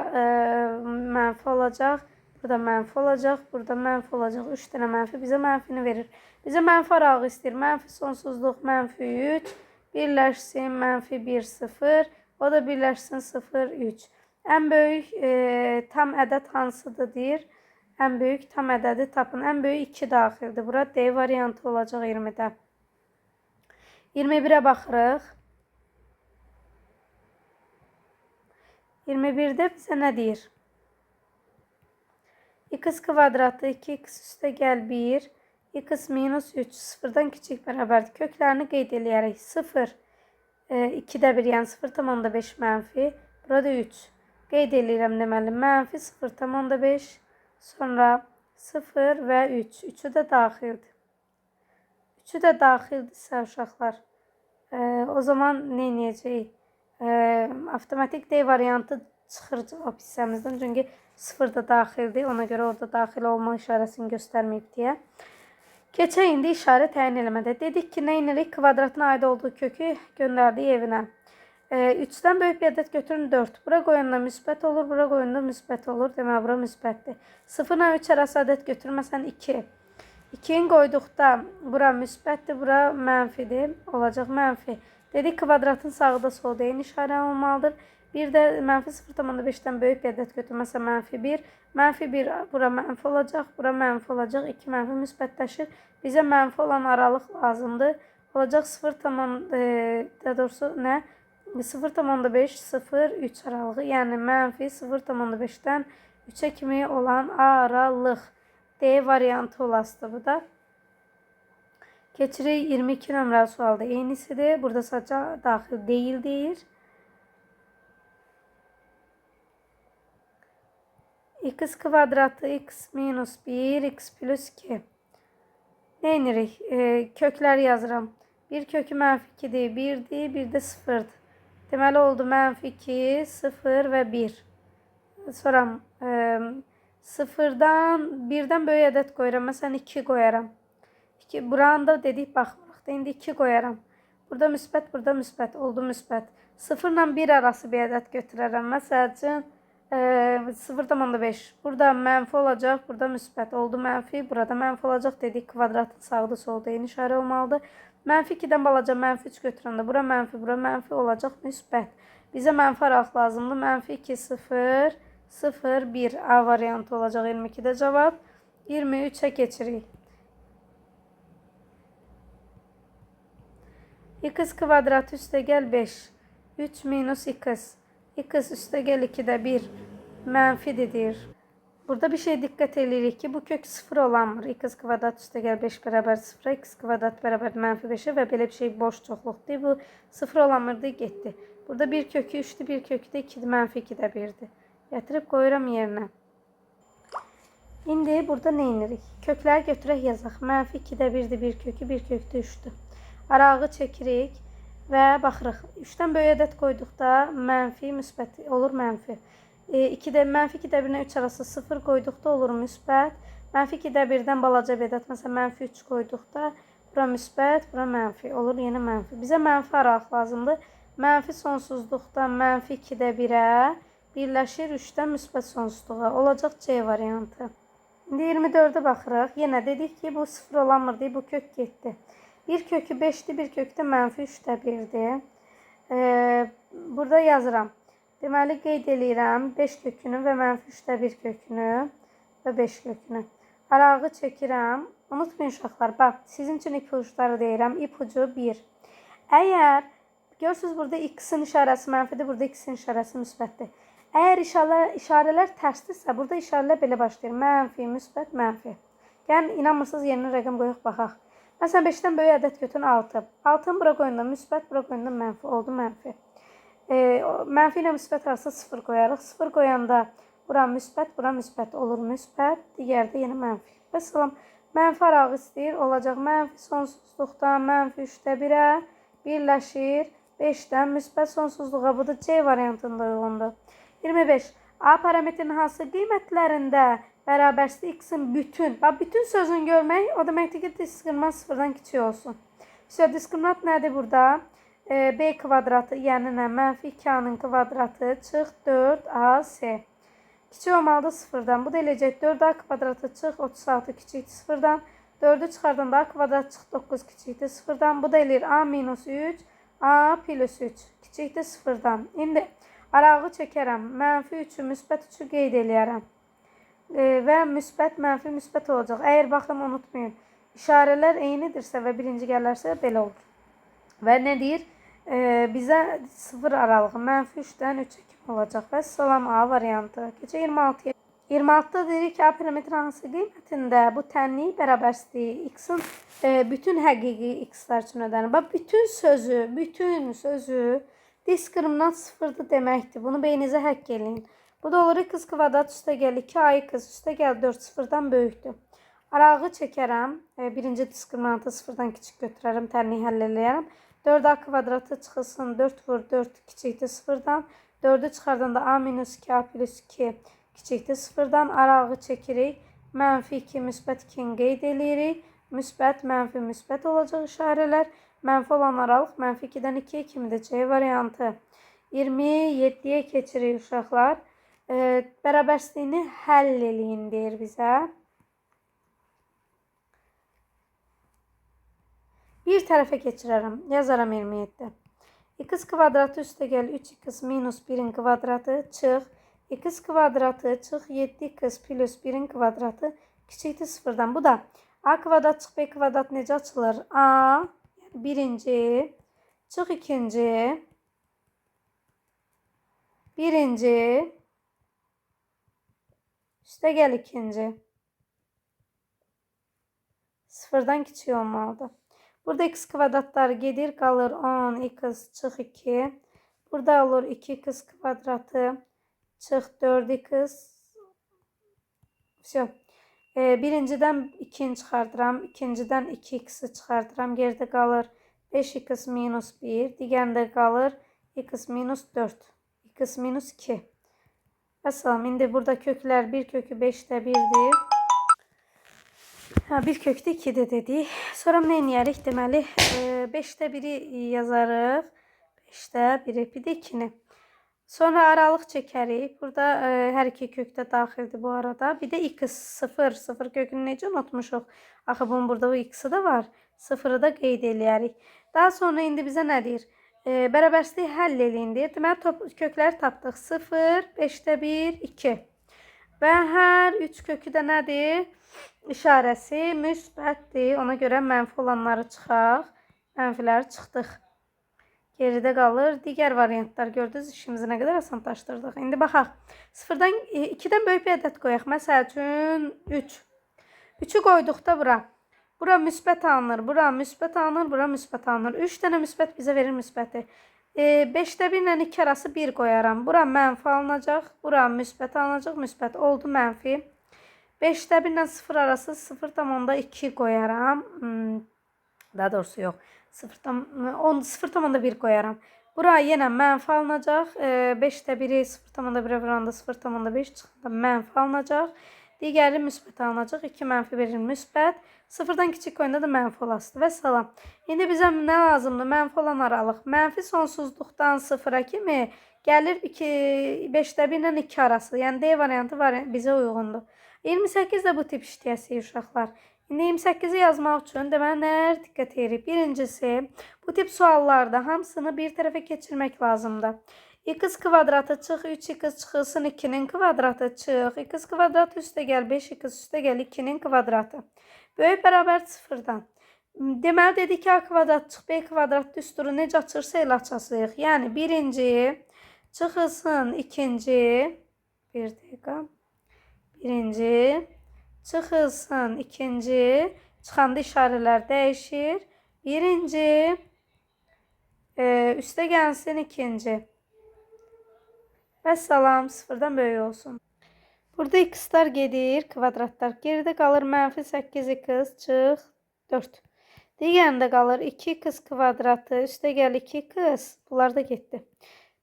mənfi olacaq, burada mənfi olacaq, burada mənfi olacaq. 3 dənə mənfi bizə mənfini verir. Bizə mənfi aralığı istəyir. Mənfi sonsuzluq, mənfi 3, birləşsin, mənfi 1, 0, o da birləşsin 0, 3. Ən böyük tam ədəd hansıdır deyir. Ən böyük tam ədədi tapın. Ən böyük 2 daxildir. Bura D variantı olacaq 20-də. 21'e baxırıq. 21'də bizə nə deyir? X kvadratı 2x üstə gəl 1, x minus 3 sıfırdan kiçik bərabərdir. Köklərini qeyd eləyərək 0, 2-də 1, yəni 0,5 mənfi. Burada 3. Qeyd eləyirəm deməli mənfi 0,5, sonra 0 və 3. 3-ü də daxildir. 3-ü də daxildirsə uşaqlar, o zaman nə edəcəyik? Avtomatik D variantı çıxır cavab hissəmizdən. Çünki 0 da daxildir. Ona görə orada daxil olma işarəsini göstərməyib deyə. Keçək indi işarə təyin eləmədə. Dedik ki, nə edirik? Kvadratın aid olduğu kökü göndərdik evinə. 3-dən böyük bir ədəd götürün 4. Bura qoyanda müsbət olur, bura qoyanda müsbət olur. Deməli, bura müsbətdir. 0 ilə 3 arası ədəd götürün. Məsələn, 2. 2-ni qoyduqda bura müsbətdir, bura mənfidir. Olacaq mənfi. Dedik, kvadratın sağda solda eyni işarə olmalıdır. Bir də mənfi 0,5-dən böyük bir ədəd götür. Məsələn, mənfi 1. Mənfi 1 bura mənfi olacaq, bura mənfi olacaq. 2 mənfi müsbətləşir. Bizə mənfi olan aralıq lazımdır. Olacaq 0, daha doğrusu nə? 0,5, 0, 3 aralığı. Yəni, mənfi 0,5-dən 3-ə kimi olan aralıq. D variantı olasıdır bu da. Keçirik 22 nömrəli sualda eynisidir. Burada sadəcə daxil deyil deyir. X kvadratı x minus 1, x plus 2. Nə edirik? Kökləri yazıram. Bir kökü mənfi 2-dir, 1-dir, bir də 0-dır. Deməli oldu mənfi 2, 0 və 1. Sonra 0-dan 1-dən böyük ədəd qoyuram. Məsələn, 2 qoyaram. 2, buranı da dedik baxmırıq. İndi 2 qoyaram. Burada müsbət, burada müsbət. Oldu müsbət. 0 ilə 1 arası bir ədəd götürərəm. Məsəl üçün 0,5. Burada mənfi olacaq, burada müsbət. Oldu mənfi, burada mənfi olacaq. Dedik kvadratın sağda solda eyni işarə olmalıdır. Mənfi 2-dən balaca mənfi 3 götürəndə bura mənfi, bura mənfi olacaq müsbət. Bizə mənfi aralıq lazımdır. Mənfi 2, 0, 0, 1. A variantı olacaq 22-də cavab. 23-ə keçirik. X kvadratı üstə gəl 5. 3 minus x. X üstə gəl 2-də 1. Mənfidir deyir. Burada bir şey diqqət eləyirik ki, bu kök 0 olanmır. X kvadrat üstə gəl 5 bərabər 0-a, x kvadrat bərabər mənfi 5-ə və belə bir şey boş çoxluqdur. Bu 0 olanmırdı, getdi. Burada bir kökü 3-dür, bir kökü də 2-dir, mənfi 2-də 1-dir. Gətirib qoyuram yerinə. İndi burada nə edirik? Kökləri götürək yazaq. Mənfi 2-də 1-dir, bir kökü, bir kökü də 3-dür. Aralığı çəkirik və baxırıq. 3-dən böyük ədəd qoyduqda mənfi, müsbət olur mənfi. 2-də mənfi 2-də 1-lə 3 arası 0 qoyduqda olur müsbət. Mənfi 2-də 1-dən balaca bir ədəd, məsələn mənfi 3 qoyduqda bura müsbət, bura mənfi olur, yenə mənfi. Bizə mənfi aralıq lazımdır. Mənfi sonsuzluqdan mənfi 2-də 1-ə birləşir 3-dən müsbət sonsuzluğa. Olacaq C variantı. İndi 24-ə baxırıq. Yenə dedik ki, bu 0 olamır deyib, bu kök getdi. Bir kökü 5-dir, bir kökü də mənfi 3-də 1-dir. Burada yazıram. Deməli, qeyd eləyirəm 5 kökünü və mənfi 3-də 1 kökünü və 5 kökünü. Arağı çəkirəm. Unutmayın uşaqlar, bax, sizin üçün ipucları deyirəm. İpucu 1. Əgər, görürsünüz, burada x-in işarəsi mənfidir, burada x-in işarəsi müsbətdir. Əgər işarələr tərsdirsə, burada işarələr belə başlayır. Mənfi, müsbət, mənfi. Yəni, inanmırsınız, yerinə rəqəm qoyaq, baxaq. Məsələn, 5-dən böyük ədəd götürün 6. 6-nı bura qoyunda müsbət, bura qoyunda mənfi. Oldu mənfi. Mənfi ilə müsbət arası 0 qoyarıq. 0 qoyanda bura müsbət, bura müsbət olur müsbət. Digəri də yenə mənfi. Vəssalam, mənfi arağı istəyir. Olacaq mənfi sonsuzluqdan mənfi 3-də 1-ə birləşir. 5-dən müsbət sonsuzluğa. Bu da C variantında uyğundur. 25. A parametrinin hansı qiymətlərində bərabərsizlik x-in bütün, bax, bütün sözünü görmək, o deməkdir ki, diskriminant sıfırdan kiçik olsun. İşte, diskriminant nədir burada? B kvadratı, yəni nə? Mənfi 2A-nın kvadratı çıx 4AC. Kiçik olmalıdır sıfırdan. Bu da eləyəcək 4A kvadratı çıx 36 kiçikdir sıfırdan. 4-ü çıxardanda A kvadrat çıx 9 kiçikdir sıfırdan. Bu da eləyir A minus 3, A plus 3 kiçikdir sıfırdan. İndi arağı çəkərəm. Mənfi 3-ü, müsbət 3-ü qeyd eləyərəm. Və müsbət, mənfi, müsbət olacaq. Əgər baxın, unutmayın. İşarələr eynidirsə və birinci gələrsə belə olur. Və nə deyir? Bizə 0 aralığı mənfi 3-dən 3-ə kimi olacaq. Və salam A variantı. Keçək 26-ya. 26-da deyirik ki, A parametri hansı qiymətində bu tənlik bərabərsizliyi x-in bütün həqiqi x-lar üçün ödənir. Bax, bütün sözü diskriminant sıfırdır deməkdir. Bunu beyninizə həkk eləyin. Bu da olur x kvadrat üstə gəl 2ax üstə gəl 4 sıfırdan böyükdür. Arağı çəkərəm. Birinci diskriminantı sıfırdan kiçik götürərəm. Tənliyi həll eləyərəm. 4a kvadratı çıxılsın 4 vur 4 kiçikdir sıfırdan. 4-ü çıxardanda a minus 2 a plus 2 kiçikdir sıfırdan. Arağı çəkirik. Mənfi 2 müsbət 2-ni qeyd eləyirik. Müsbət, mənfi, müsbət olacaq işarələr. Mənfi olan aralıq mənfi 2-dən 2-yə kimidir? C variantı. 27-yə keçirik uşaqlar. Bərabərsizliyini həll eləyin deyir bizə. Bir tərəfə keçirərəm. Yazaram 27. X kvadratı üstə gəl 3x minus 1-in kvadratı çıx. X kvadratı çıx 7x plus 1-in kvadratı kiçikdir sıfırdan. Bu da A kvadrat çıx B kvadrat necə açılır? A, yəni birinci, çıx ikinci, birinci, üstə gəl ikinci. Sıfırdan kiçik olmalıdır. Burada x kvadratları gedir, qalır 10x çıx 2. Burada olur 2x kvadratı çıx 4x. Vəsə. Birincidən 2-ni çıxardıram, ikincidən 2x-i çıxardıram. Geridə qalır 5x minus 1, digərində qalır x minus 4, x minus 2. Vəssalam, indi burada köklər 1 kökü 5-də 1-dir. Hə, 1 kökdə 2-də dedik. Sonra nə eləyərik? Deməli, 5-də 1-i yazarıq. 5-də 1-i, bir də 2-ni. Sonra aralıq çəkərik. Burada hər iki kök də daxildir bu arada. Bir də x 0, 0 kökünü necə unutmuşuq? Axı bunun burada o x-i də var. 0-ı da qeyd eləyərik. Daha sonra indi bizə nə deyir? Bərabərsizliyi həll eləyin deyir. Deməli, kökləri tapdıq. 0, 5-də 1, 2. Və hər 3 kökü də nədir? İşarəsi müsbətdir. Ona görə mənfi olanları çıxaq. Mənfiləri çıxdıq. Geridə qalır. Digər variantlar gördünüz, işimizi nə qədər asanlaşdırdıq. İndi baxaq. 0-dan 2-dən böyük bir ədəd qoyaq. Məsəl üçün 3. 3-ü qoyduqda bura. Bura müsbət alınır, bura müsbət alınır, bura müsbət alınır. 3 dənə müsbət bizə verir müsbəti. 5-də 1 ilə 2 arası 1 qoyaram. Bura mənfi alınacaq, bura müsbət alınacaq, müsbət oldu mənfi. 5-də 1 ilə 0 arası 0,2 qoyaram. Daha doğrusu yox. 0,1 qoyaram. Bura yenə mənfi alınacaq. 5-də 1-i 0,1-ə vuranda 0,5 çıxanda mənfi alınacaq. Digəri müsbət alınacaq. 2 mənfi 1-in müsbət. 0-dan kiçik qoyanda da mənfi olasıdır. Və salam. İndi bizə nə lazımdır? Mənfi olan aralıq. Mənfi sonsuzluqdan 0-a kimi gəlir 5-də 1 ilə 2 arası. Yəni D variantı bizə uyğundur. 28 də bu tip işləyəsik uşaqlar. İndi 28-i yazmaq üçün deməli nələr diqqət edirik? Birincisi, bu tip suallarda hamısını bir tərəfə keçirmək lazımdır. X kvadratı çıx, 3x çıxılsın 2-nin kvadratı çıx, x kvadratı üstə gəl 5x üstə gəl 2-nin kvadratı. Böyük bərabər 0-dan. Deməli dedik ki, a kvadrat çıx, b kvadrat düsturu necə açırsa elə açasıyıq. Yəni birinci çıxılsın ikinci, bir dəqiqə, birinci çıxılsın ikinci, çıxanda işarələr dəyişir. Birinci üstə gəlsin ikinci. Və salam, 0-dan böyük olsun. Burada x-lar gedir, kvadratlar. Geridə qalır mənfi 8x çıx 4. Digərində qalır 2x kvadratı, üstə gəl 2x. Bunlar da getdi.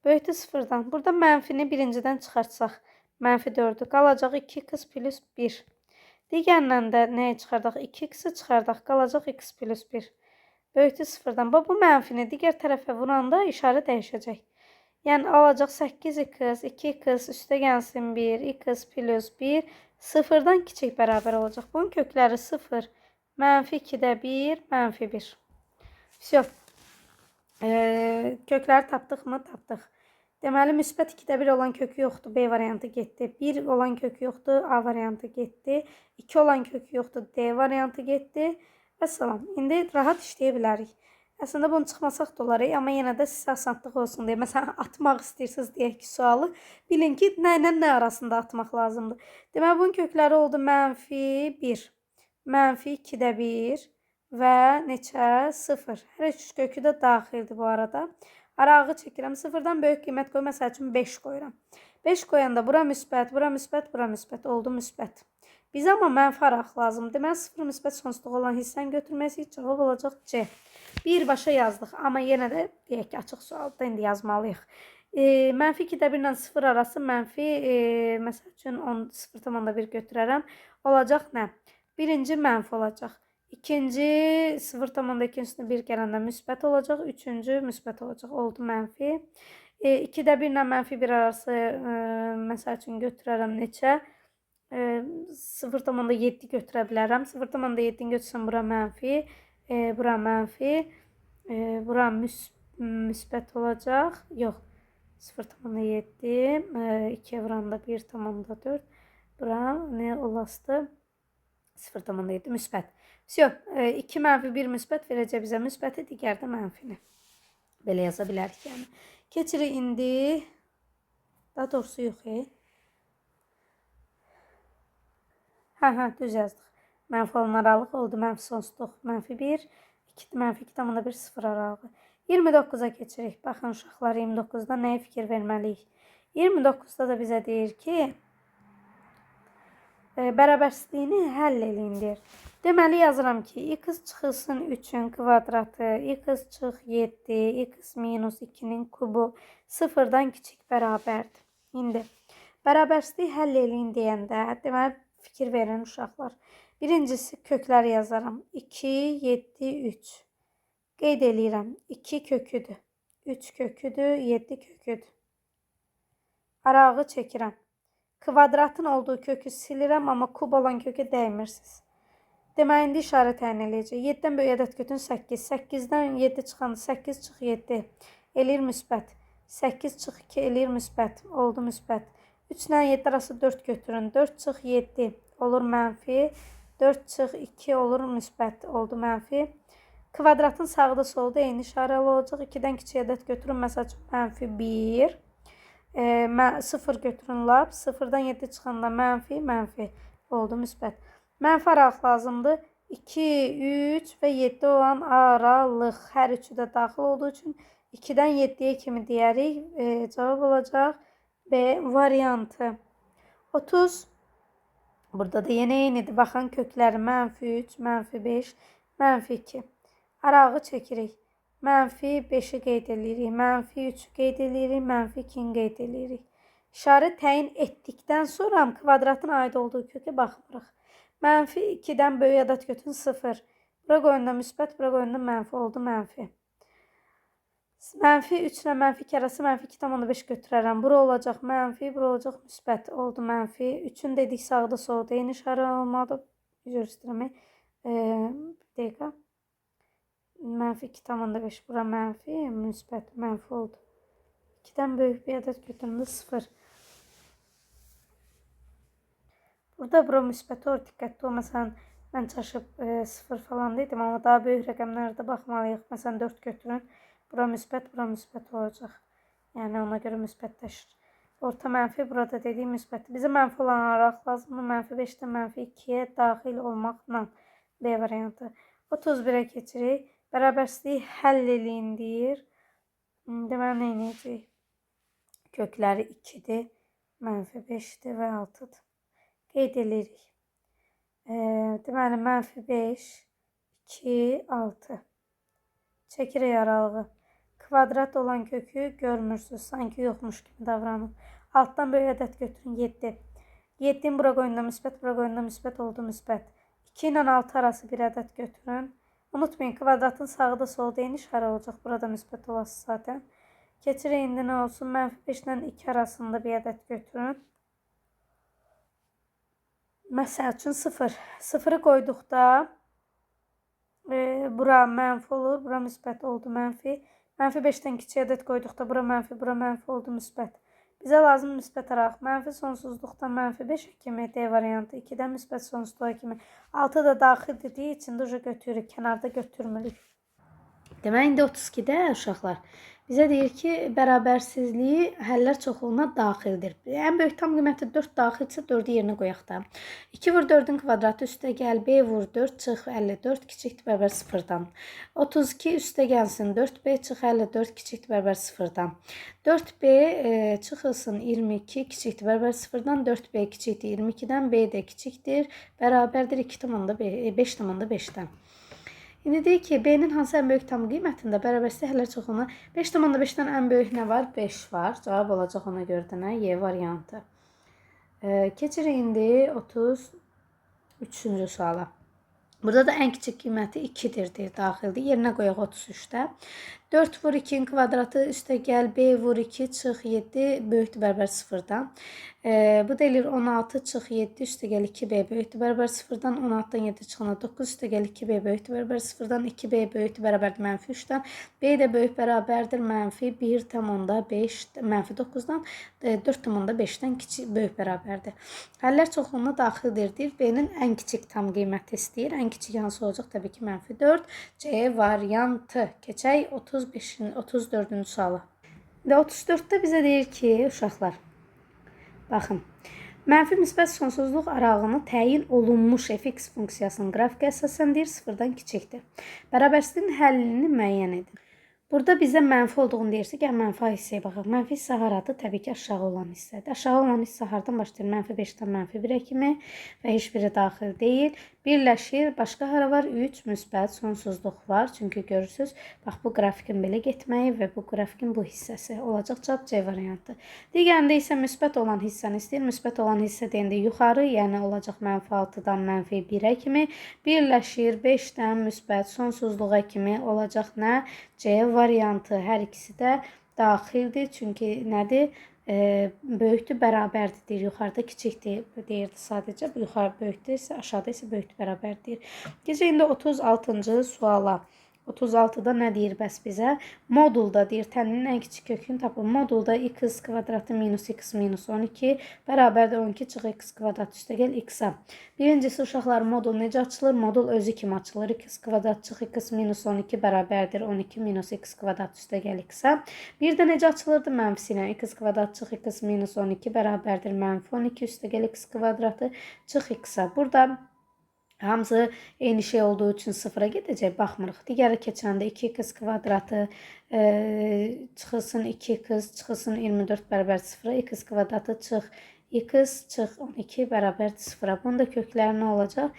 Böyükdür 0-dan. Burada mənfini birincidən çıxartsaq, mənfi 4-ü qalacaq 2x plus 1. Digərindən də nəyi çıxardaq? 2x-i çıxardaq, qalacaq x plus 1. Böyükdür 0-dan. Bax, bu mənfini digər tərəfə vuranda işarə dəyişəcək. Yəni, alacaq 8x, 2x, üstə gəlsin 1, x plus 1, 0-dan kiçik bərabər olacaq. Bunun kökləri 0, mənfi 2-də 1, mənfi 1. Vəsyo. Kökləri tapdıq mı? Tapdıq. Deməli, müsbət 2-də 1 olan kökü yoxdur. B variantı getdi. 1 olan kökü yoxdur. A variantı getdi. 2 olan kökü yoxdur. D variantı getdi. Və salam. İndi rahat işləyə bilərik. Əslində, bunu çıxmasaq da olar, amma yenə də sizə asanlıq olsun deyə. Məsələn, atmaq istəyirsiniz deyək ki, sualı. Bilin ki, nə ilə nə arasında atmaq lazımdır. Deməli, bunun kökləri oldu mənfi 1, mənfi 2-də 1 və neçə? 0. Hər üç kökü də daxildir bu arada. Arağı çəkirəm. 0-dan böyük qiymət qoy. Məsəl üçün 5 qoyuram. 5 qoyanda bura müsbət, bura müsbət, bura müsbət. Oldu müsbət. Bizə amma mənfi araq lazımdır. Deməli, 0 müsbət sonsuzluq olan hissəni götürməsik. Cavab olacaq C. Birbaşa yazdıq. Amma yenə də deyək ki, açıq sualda indi yazmalıyıq. Mənfi 2-də 1 ilə 0 arası mənfi, məsəl üçün 0,1 götürərəm. Olacaq nə? Birinci mənfi olacaq. İkinci 0,2 üstünə 1 gələndə müsbət olacaq. Üçüncü müsbət olacaq. Oldu mənfi. 2-də 1 ilə mənfi 1 arası məsəl üçün götürərəm neçə? 0,7 götürə bilərəm. 0,7-ni götürsəm bura mənfi, bura mənfi, bura müsbət olacaq. Yox, 0,7, 2-yə vuranda 1,4. Bura nə olasıdır? 0,7 müsbət. Vəsyo, 2 mənfi 1 müsbət verəcək bizə müsbəti, digər də mənfini. Belə yaza bilərik yəni. Keçirik indi. Daha doğrusu yox. Hə, düz yazdıq. Mənfi olan aralıq oldu. Mənfi sonsuzluq, mənfi 1, 2, mənfi 2,1, 0 aralığı. 29-a keçirik. Baxın uşaqlar, 29-da nəyə fikir verməliyik? 29-da da bizə deyir ki, bərabərsizliyini həll eləyin deyir. Deməli, yazıram ki, x çıxılsın 3-ün kvadratı, x çıx 7, x minus 2-nin kubu 0-dan kiçik bərabərdir. İndi, bərabərsizliyi həll eləyin deyəndə, deməli, fikir verin uşaqlar. Birincisi, kökləri yazaram. 2, 7, 3. Qeyd eləyirəm. 2 köküdür. 3 köküdür, 7 köküdür. Arağı çəkirəm. Kvadratın olduğu kökü silirəm, amma kub olan kökə dəymirsiniz. Deməli, indi işarə təyin eləyəcək. 7-dən böyük ədəd götürün 8. 8-dən 7 çıxanda 8 çıx 7 eləyir müsbət. 8 çıx 2 eləyir müsbət. Oldu müsbət. 3 ilə 7 arası 4 götürün. 4 çıx 7 olur mənfi. 4 çıx 2 olur müsbət. Oldu mənfi. Kvadratın sağda solda eyni işarəli olacaq. 2-dən kiçik ədəd götürün. Məsəl üçün mənfi 1. 0 götürün lap. 0-dan 7 çıxanda mənfi, mənfi oldu müsbət. Mənfi aralıq lazımdır. 2, 3 və 7 olan aralıq. Hər üçü də daxil olduğu üçün 2-dən 7-yə kimi deyərik. Cavab olacaq B variantı. 30. Burada da yenə eynidir. Baxın kökləri mənfi 3, mənfi 5, mənfi 2. Arağı çəkirik. Mənfi 5-i qeyd eləyirik, mənfi 3-ü qeyd eləyirik, mənfi 2-ni qeyd eləyirik. İşarə təyin etdikdən sonra kvadratın aid olduğu kökə baxmırıq. Mənfi 2-dən böyük ədəd götürün 0. Bura qoyanda müsbət, bura qoyanda mənfi oldu, mənfi. Mənfi 3 ilə mənfi 2 arası mənfi 2,5 götürərəm. Bura olacaq mənfi, bura olacaq müsbət. Oldu mənfi. 3-ün dedik sağda solda eyni işarə olmalıdır. Üzr istəyirəm. Bir dəqiqə. Mənfi 2,5 bura mənfi, müsbət, mənfi oldu. 2-dən böyük bir ədəd götürəndə 0. Burada bura müsbət olur. Diqqətli ol. Məsələn, mən çaşıb 0 falan dedim, amma daha böyük rəqəmlərə də baxmalıyıq. Məsələn, 4 götürün. Bura müsbət, bura müsbət olacaq. Yəni, ona görə müsbətləşir. Orta mənfi, burada dediyim müsbət. Bizə mənfi olan aralıq lazımdır. Mənfi 5-dən mənfi 2-yə daxil olmaqla B variantı. 31-ə keçirik. Bərabərsizliyi həll eləyin deyir. Deməli, nə edəcəyik? Kökləri 2-dir, mənfi 5-dir və 6-dır. Qeyd eləyirik. Deməli, mənfi 5, 2, 6. Çəkirik aralığı. Kvadrat olan kökü görmürsünüz. Sanki yoxmuş kimi davranın. Altdan böyük ədəd götürün. 7. 7-ni bura qoyunda müsbət, bura qoyunda müsbət oldu müsbət. 2 ilə 6 arası bir ədəd götürün. Unutmayın, kvadratın sağı da solu da eyni işarə olacaq. Burada müsbət olası zaten. Keçirik indi nə olsun? Mənfi 5 ilə 2 arasında bir ədəd götürün. Məsəl üçün 0. 0-ı qoyduqda bura mənfi olur, bura müsbət oldu mənfi. Mənfi 5-dən kiçik ədəd qoyduqda bura mənfi, bura mənfi oldu müsbət. Bizə lazım müsbət aralıq. Mənfi sonsuzluqdan mənfi 5 kimi D variantı, 2-dən müsbət sonsuzluğa kimi. 6 da daxil dediyi üçün də götürürük, kənarda götürmürük. Demək, indi 32-də uşaqlar bizə deyir ki, bərabərsizliyi həllər çoxluğuna daxildir. Ən böyük tam qiyməti 4 daxilsə 4-ü yerinə qoyaq da. 2 vur 4-ün kvadratı üstə gəl, B vur 4 çıx 54 kiçikdir bərabər 0-dan. 32 üstə gəlsin 4B çıx 54 kiçikdir bərabər 0-dan. 4B çıxılsın 22 kiçikdir bərabər 0-dan. 4B kiçikdir 22-dən, B də kiçikdir, bərabərdir 5,5-dən. İndi deyir ki, B-nin hansı ən böyük tam qiymətində bərabərsizlik həllər çoxluğuna 5,5-dən ən böyük nə var? 5 var. Cavab olacaq ona görə də nə? Y variantı. Keçirik indi 33-cü suala. Burada da ən kiçik qiyməti 2-dir deyir, daxildir. Yerinə qoyaq 33-də. 4 vur 2-nin kvadratı üstə gəl, B vur 2 çıx 7 böyükdür bərabər 0-dan. Bu da eləyir 16 çıx 7 üstə gəl 2B böyükdür bərabər 0-dan. 16-dan 7 çıxana 9 üstə gəl 2B böyükdür bərabər 0-dan. 2B böyükdür bərabərdir mənfi 3-dən. B də böyük bərabərdir mənfi 1,5 mənfi 9-dan 4,5-dən kiçik böyük bərabərdir. Həllər çoxluğuna daxildir deyir. B-nin ən kiçik tam qiyməti istəyir. Ən kiçik hansı olacaq? Təbii ki, mənfi 4. C variantı. Keçək 34-cü suala. Və 34-də bizə deyir ki, uşaqlar, baxın, mənfi müsbət sonsuzluq aralığını təyin olunmuş fx funksiyasının qrafiki əsasən deyir, 0-dan kiçikdir. Bərabərsizliyin həllini müəyyən edin. Burada bizə mənfi olduğunu deyirsə, gəl mənfi hissəyə baxaq. Mənfi hissə haradır? Təbii ki, aşağı olan hissədir. Aşağı olan hissə hardan başlayır? Mənfi 5-dən mənfi 1-ə kimi və heç biri daxil deyil. Birləşir. Başqa hara var? 3 müsbət sonsuzluq var. Çünki görürsünüz, bax bu qrafikin belə getməyi və bu qrafikin bu hissəsi olacaq cavab C variantı. Digərində isə müsbət olan hissəni istəyir. Müsbət olan hissə deyəndə yuxarı, yəni olacaq mənfi 6-dan mənfi 1-ə kimi birləşir. 5-dən müsbət sonsuzluğa kimi olacaq nə? C variantı. Hər ikisi də daxildir. Çünki nədir? Böyükdür, bərabərdir deyir. Yuxarıda kiçikdir deyirdi sadəcə. Bu yuxarı böyükdür isə, aşağıda isə böyükdür, bərabər deyir. Keçək indi 36-cı suala. 36-da nə deyir bəs bizə? Modulda deyir, təninin ən kiçik kökünü tapın. Modulda x kvadratı minus x minus 12 bərabərdir 12 çıx x kvadrat üstə gəl x-a. Birincisi uşaqlar, modul necə açılır? Modul özü kimi açılır. X kvadrat çıx x minus 12 bərabərdir 12 minus x kvadrat üstə gəl x-a. Bir də necə açılırdı? Mənfisi ilə x kvadrat çıx x minus 12 bərabərdir mənfi 12 üstə gəl x kvadratı çıx x-a. Burada hamısı eyni şey olduğu üçün sıfıra gedəcək, baxmırıq. Digəri keçəndə 2x kvadratı çıxılsın 2x çıxılsın 24 bərabər 0-a, x kvadratı çıx x çıx 12 bərabər 0-a. Bunun da kökləri nə olacaq?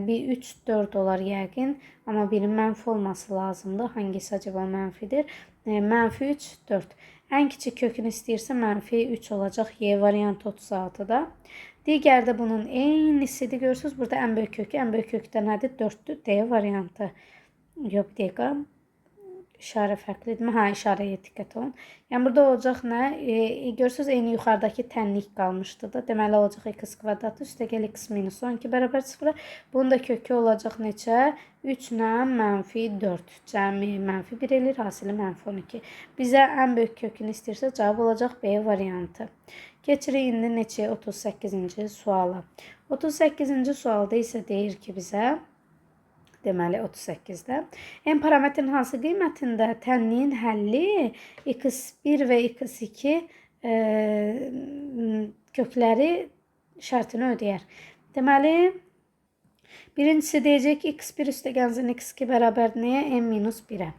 Bir 3, 4 olar yəqin. Amma birinin mənfi olması lazımdır. Hangisi acaba mənfidir? Mənfi 3, 4. Ən kiçik kökünü istəyirsə, mənfi 3 olacaq Y variantı 36-da. Digər də bunun eynisidir. Görürsünüz, burada ən böyük kökü, ən böyük kökdə nədir? 4-dür. D variantı. Yox, bir dəqiqə. İşarə fərqlidirmi? Hə, işarəyə diqqət olun. Yəni, burada olacaq nə? Görürsünüz, eyni yuxarıdakı tənlik qalmışdı da. Deməli, olacaq x kvadratı üstəgəl x minus 12 bərabər 0-a. Bunun da kökü olacaq neçə? 3 ilə mənfi 4. Cəmi mənfi 1 eləyir, hasili mənfi 12. Bizə ən böyük kökünü istəyirsə, cavab olacaq B variantı. Keçirik indi neçəyə? 38-ci suala. 38-ci sualda isə deyir ki bizə, deməli 38-də M parametrinin hansı qiymətində tənliyin həlli x1 və x2 kökləri şərtini ödəyər. Deməli, birincisi deyəcək ki, x1 üstəgəlsin x2 bərabərdir nəyə? M minus 1-ə.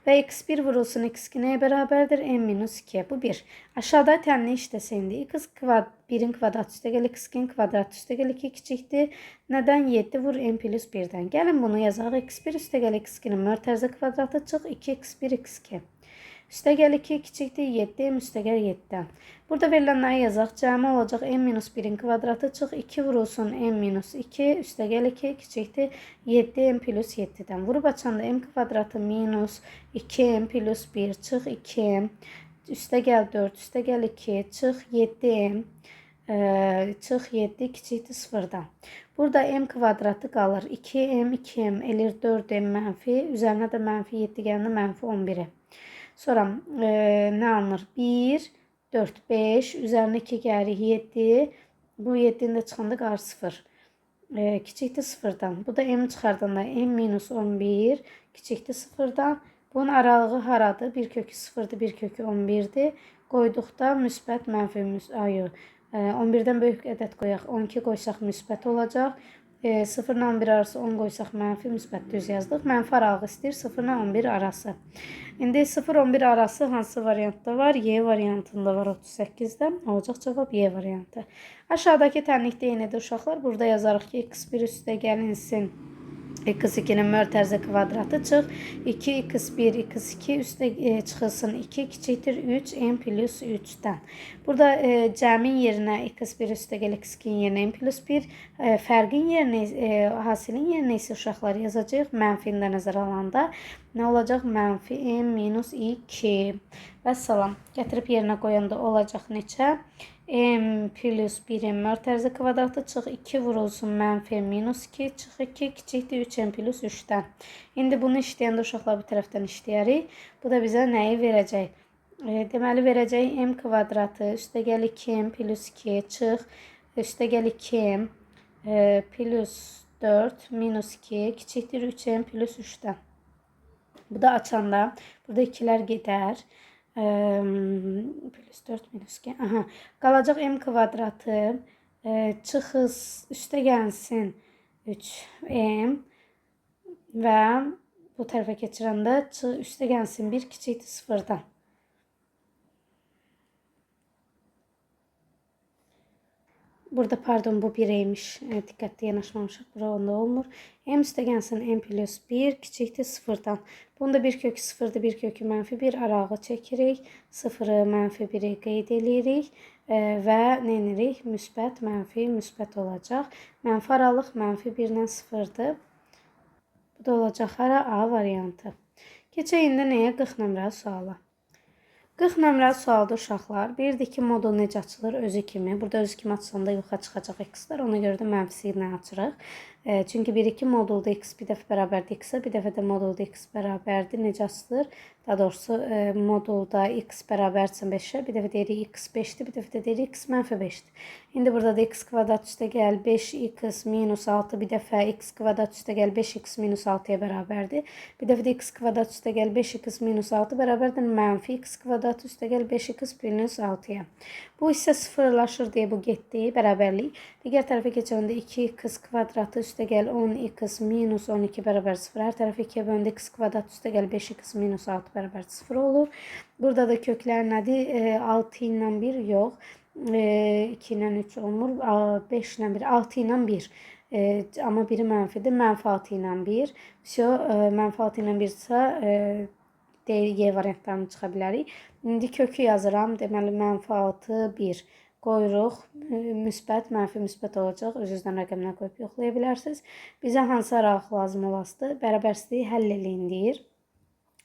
Və x1 vurulsun x2 nəyə bərabərdir? M minus 2-yə. Bu 1. Aşağıda tənlik işləsə indi x 1-in kvadratı üstəgəl x2-in kvadratı üstəgəl 2 kiçikdir. Nədən? 7 vur m plus 1-dən. Gəlin bunu yazaq. x1 üstəgəl x2-nin mörtərzə kvadratı çıx 2x1 x2. Üstəgəl 2 kiçikdir 7 m üstəgəl 7-dən. Burada verilənləri yazaq. Cəmi olacaq m minus 1-in kvadratı çıx 2 vurulsun m minus 2 üstəgəl 2 kiçikdir 7 m plus 7-dən. Vurub açanda m kvadratı minus 2m plus 1 çıx 2m üstəgəl 4 üstəgəl 2 çıx 7m çıx 7 kiçikdir 0-dan. Burada m kvadratı qalır. 2m 2m eləyir 4m mənfi. Üzərinə də mənfi 7 gələndə mənfi 11-i. Sonra nə alınır? 1, 4, 5, üzərinə 2 gəlir 7. Bu 7-ni də çıxanda qalır 0. Kiçikdir 0-dan. Bu da m çıxardanda m minus 11 kiçikdir 0-dan. Bunun aralığı haradır? 1 kökü 0-dır, 1 kökü 11-dir. Qoyduqda müsbət, mənfi, 11-dən böyük ədəd qoyaq. 12 qoysaq müsbət olacaq. 0 ilə 11 arası 10 qoysaq mənfi, müsbət düz yazdıq. Mənfi aralığı istəyir 0 ilə 11 arası. İndi 0-11 arası hansı variantda var? Y variantında var 38-də. Olacaq cavab Y variantı. Aşağıdakı tənlikdə eynidir uşaqlar. Burada yazarıq ki, x1 üstə gəlinsin x2-nin mörtərzə kvadratı çıx 2x1 x2 üstə çıxılsın 2 kiçikdir 3 m plus 3-dən. Burada cəmin yerinə x1 üstə gəl x2-nin yerinə m plus 1, fərqin yerinə, hasilin yerinə isə uşaqlar yazacağıq. Mənfini də nəzərə alanda nə olacaq? Mənfi m minus 2. Vəssalam. Gətirib yerinə qoyanda olacaq neçə? M plus 1-in mörtərzə kvadratı çıx 2 vurulsun mənfi m minus 2 çıx 2 kiçikdir 3m plus 3-dən. İndi bunu işləyəndə uşaqlar bu tərəfdən işləyərik. Bu da bizə nəyi verəcək? Deməli verəcək m kvadratı üstəgəl 2m plus 2 çıx üstəgəl 2m plus 4 minus 2 kiçikdir 3m plus 3-dən. Bu da açanda burada 2-lər gedər. Plus 4 minus 2. Aha. Qalacaq m kvadratı çıxız üstə gəlsin 3m və bu tərəfə keçirəndə üstə gəlsin 1 kiçikdir 0-dan. Burada pardon bu 1 imiş. Diqqətli yanaşmamışıq. Bura onda olmur. M üstə gəlsin m plus 1 kiçikdir 0-dan. Bunda bir kökü 0-dır, bir kökü mənfi 1 aralığı çəkirik. 0-ı mənfi 1-i qeyd eləyirik və nə edirik? Müsbət, mənfi, müsbət olacaq. Mənfi aralıq mənfi 1 ilə 0-dır. Bu da olacaq hara? A variantı. Keçək indi nəyə? 40 nömrəli suala. 40 nömrəli sualda uşaqlar. Bilirdik ki, modul necə açılır? Özü kimi. Burada özü kimi açılanda yoxa çıxacaq x-lər. Ona görə də mənfisi ilə açırıq. Çünki 1-2 modulda x bir dəfə bərabərdir x-ə, bir dəfə də modulda x bərabərdir. Necə açılır? Daha doğrusu modulda x bərabərdirsə 5-ə, bir dəfə deyirik x 5-dir, bir dəfə də deyirik x mənfi 5-dir. İndi burada da x kvadrat üstə gəl 5x minus 6, bir dəfə x kvadrat üstə gəl 5x minus 6-ya bərabərdir. Bir dəfə də x kvadrat üstə gəl 5x minus 6 bərabərdir mənfi x kvadrat üstə gəl 5x minus 6-ya. Bu hissə sıfırlaşır deyə bu getdi bərabərlik. Digər tərəfə keçəndə 2x kvadratı üstə gəl 10x minus 12 bərabər 0. Hər tərəfə 2-yə böləndə x kvadrat üstə gəl 5x minus 6 bərabər 0 olur. Burada da köklər nədir? 6 ilə 1 yox. 2 ilə 3 olmur. 5 ilə 1, 6 ilə 1. Amma biri mənfidir. Mənfi 6 ilə 1. Vso, mənfi 6 ilə 1 isə D, Y variantlarını çıxa bilərik. İndi kökü yazıram. Deməli, mənfi 6, 1 qoyuruq. Müsbət, mənfi, müsbət olacaq. Öz-özdən rəqəmlər qoyub yoxlaya bilərsiniz. Bizə hansı aralıq lazım olasıdır? Bərabərsizliyi həll eləyin deyir.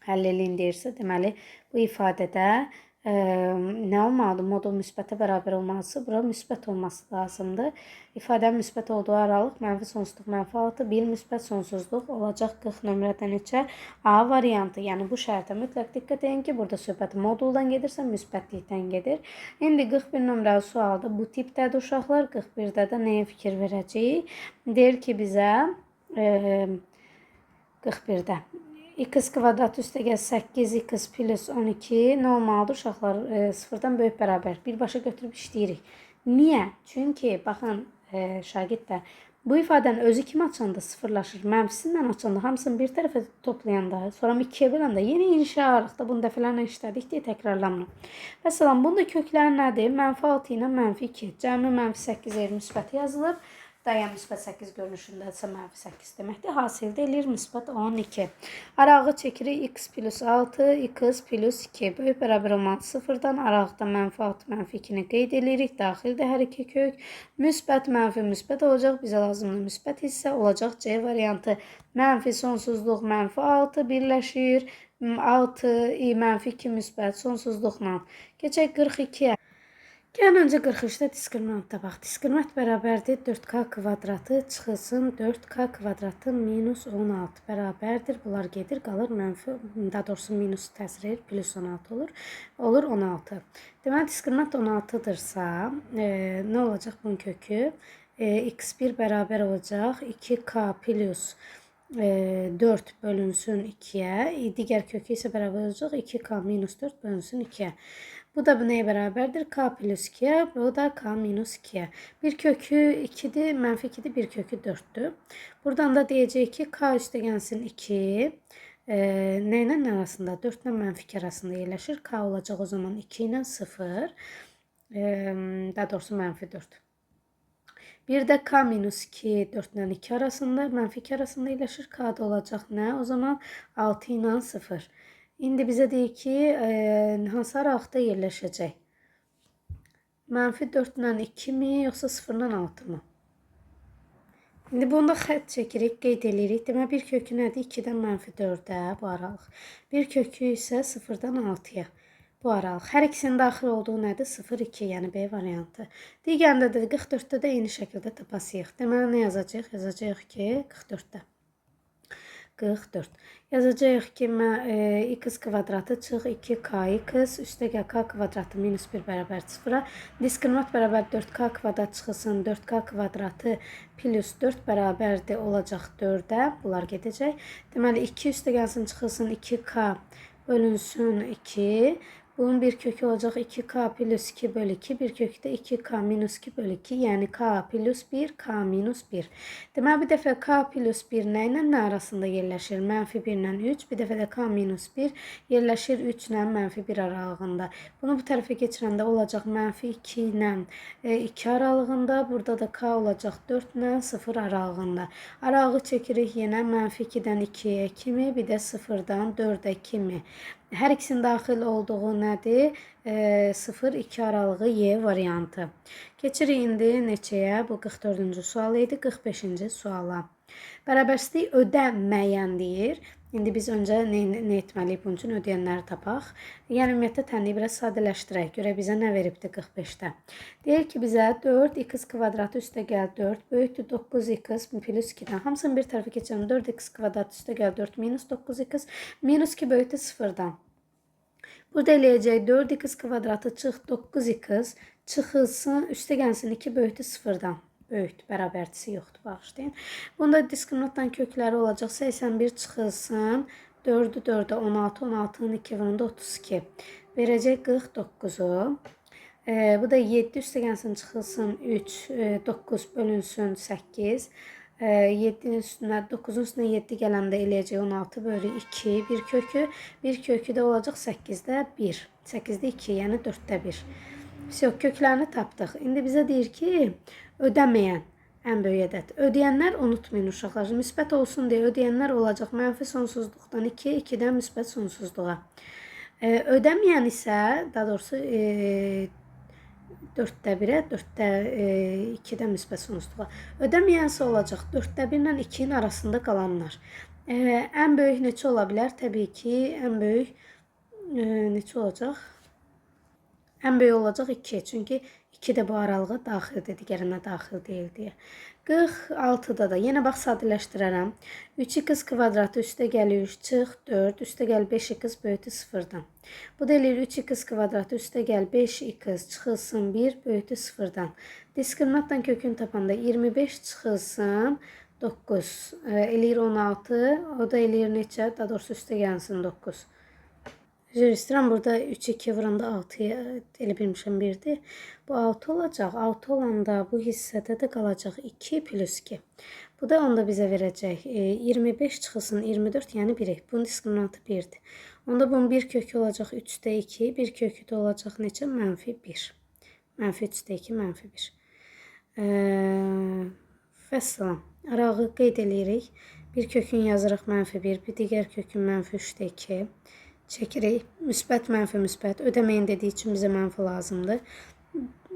Həll eləyin deyirsə, deməli, bu ifadədə nə olmalıdır? Modul müsbətə bərabər olmalısı, bura müsbət olması lazımdır. İfadənin müsbət olduğu aralıq mənfi sonsuzluq, mənfi 6, 1 müsbət sonsuzluq olacaq 40 nömrədə neçə? A variantı. Yəni bu şərtə mütləq diqqət edin ki, burada söhbət moduldan gedirsə, müsbətlikdən gedir. İndi 41 nömrəli sualda bu tipdədir uşaqlar. 41-də də nəyə fikir verəcəyik? Deyir ki, bizə 41-də x kvadrat üstəgəl 8x plus 12 nə olmalıdır uşaqlar? Sıfırdan böyük bərabər. Birbaşa götürüb işləyirik. Niyə? Çünki baxın şagirdlər, bu ifadənin özü kimi açanda sıfırlaşır. Mənfisindən açanda hamısını bir tərəfə toplayanda, sonra 2-yə böləndə yeni inşa arıqda bunu dəfələrlə işlədik deyə təkrarlamıram. Məsələn, bunda kökləri nədir? Mənfi 6 ilə mənfi 2. Cəmi mənfi 8 yer müsbəti yazılıb. Dayan müsbət 8 görünüşündədirsə mənfi 8 deməkdir. Hasil də eləyir müsbət 12. Arağı çəkirik x plus 6, x plus 2. Böyük bərabər olmalı sıfırdan. Aralıqda mənfi 6, mənfi 2-ni qeyd eləyirik. Daxildir hər iki kök. Müsbət, mənfi, müsbət olacaq. Bizə lazımdır müsbət hissə olacaq C variantı. Mənfi sonsuzluq, mənfi 6 birləşir. 6, mənfi 2 müsbət sonsuzluqla. Keçək 42-yə. Gəlin öncə 43-də diskriminanta bax. Diskriminant bərabərdir 4K kvadratı çıxılsın 4K kvadratı minus 16 bərabərdir. Bunlar gedir, qalır mənfi, daha doğrusu minus təsir edir, plus 16 olur. Olur 16. Deməli, diskriminant 16-dırsa, nə olacaq bunun kökü? X1 bərabər olacaq 2K plus 4 bölünsün 2-yə. Digər kökü isə bərabər olacaq 2K minus 4 bölünsün 2-yə. Bu da nəyə bərabərdir? K plus 2-yə, bu da K minus 2-yə. Bir kökü 2-dir, mənfi 2-dir, bir kökü 4-dür. Buradan da deyəcək ki, K üstə gəlsin 2. Nə ilə nə arasında? 4 ilə mənfi 2 arasında yerləşir. K olacaq o zaman 2 ilə 0. Daha doğrusu mənfi 4. Bir də K minus 2, 4 ilə 2 arasında, mənfi 2 arasında yerləşir. K da olacaq nə? O zaman 6 ilə 0. İndi bizə deyir ki, hansı aralıqda yerləşəcək? Mənfi 4 ilə 2 mi, yoxsa 0 ilə 6 mı? İndi bunda xətt çəkirik, qeyd eləyirik. Deməli, bir kökü nədir? 2-dən mənfi 4-ə bu aralıq. Bir kökü isə 0-dan 6-ya bu aralıq. Hər ikisinin daxil olduğu nədir? 0, 2, yəni B variantı. Digərində də 44-də də eyni şəkildə tapasıyıq. Deməli, nə yazacağıq? Yazacağıq ki, 44-də. 44. Yazacağıq ki, x kvadratı çıx 2kx üstəgəl k kvadratı minus 1 bərabər 0-a. Diskriminant bərabər 4k kvadrat çıxılsın 4k kvadratı plus 4 bərabərdir olacaq 4-ə. Bunlar gedəcək. Deməli, 2 üstəgəlsin çıxılsın 2k bölünsün 2. Bunun bir kökü olacaq 2k plus 2 bölü 2. Bir kökü də 2k minus 2 bölü 2. Yəni k plus 1, k minus 1. Deməli, bir dəfə k plus 1 nə ilə nə arasında yerləşir? Mənfi 1 ilə 3. Bir dəfə də k minus 1 yerləşir 3 ilə mənfi 1 aralığında. Bunu bu tərəfə keçirəndə olacaq mənfi 2 ilə 2 aralığında. Burada da k olacaq 4 ilə 0 aralığında. Aralığı çəkirik yenə mənfi 2-dən 2-yə kimi, bir də 0-dan 4-ə kimi. Hər ikisinin daxil olduğu nədir? 0, 2 aralığı Y variantı. Keçirik indi neçəyə? Bu 44-cü sual idi. 45-ci suala. Bərabərsizlik ödəməyən deyir. İndi biz öncə nə etməliyik bunun üçün? Ödəyənləri tapaq. Yəni, ümumiyyətlə, tənliyi biraz sadələşdirək. Görək bizə nə veribdir 45-də. Deyir ki, bizə 4x kvadratı üstə gəl 4, böyükdür 9x plus 2-dən. Hamısını bir tərəfə keçirelim. 4x kvadratı üstə gəl 4 minus 9x minus 2 böyükdür 0-dan. Burada eləyəcək 4x kvadratı çıx 9x çıxılsın, üstə gəlsin 2 böyükdür 0-dan. Böyükdür, bərabərçisi yoxdur, bağışlayın. Bunda diskriminantdan kökləri olacaq 81 çıxılsın, 4-ü 4-ə 16, 16-nın 2 vurunda 32. Verəcək 49-u. Bu da 7 üstə gəlsin çıxılsın 3, 9 bölünsün 8. 7-nin üstünə, 9-un üstünə 7 gələndə eləyəcək 16 bölü 2 bir kökü. Bir kökü də olacaq 8-də 1. 8-də 2, yəni 4-də 1. Vəsio, köklərini tapdıq. İndi bizə deyir ki, ödəməyən. Ən böyük ədəd. Ödəyənlər unutmayın uşaqlar. Müsbət olsun deyə ödəyənlər olacaq mənfi sonsuzluqdan 2, 2-dən müsbət sonsuzluğa. Ödəməyən isə, daha doğrusu 4-də 1-ə, 4-də 2-dən müsbət sonsuzluğa. Ödəməyən isə olacaq 4-də 1 ilə 2-nin arasında qalanlar. Ən böyük neçə ola bilər? Təbii ki, ən böyük neçə olacaq? Ən böyük olacaq 2. Çünki 2 də bu aralığa daxildir, digərinə daxil deyil deyə. 46-da da yenə bax sadələşdirərəm. 3x kvadratı üstə gəlir 3, çıx 4, üstə gəl 5x böyükdür 0-dan. Bu da eləyir 3x kvadratı üstə gəl 5x çıxılsın 1 böyükdür 0-dan. Diskriminantla kökünü tapanda 25 çıxılsın 9. Eləyir 16, o da eləyir neçə? Daha doğrusu üstə gəlsin 9. Üzr istəyirəm, burada 3, 2 vuranda 6-ya elə bilmişəm 1-dir. Bu 6 olacaq. 6 olanda bu hissədə də qalacaq 2 plus 2. Bu da onda bizə verəcək 25 çıxılsın 24, yəni 1. Bunun diskriminantı 1-dir. Onda bunun bir kökü olacaq 3-də 2, bir kökü də olacaq neçə? Mənfi 1. Mənfi 3-də 2, mənfi 1. Vəssalam. Arağı qeyd eləyirik. Bir kökün yazırıq mənfi 1, bir digər kökün mənfi 3-də 2. Çəkirik. Müsbət, mənfi, müsbət. Ödəməyin dediyi üçün bizə mənfi lazımdır.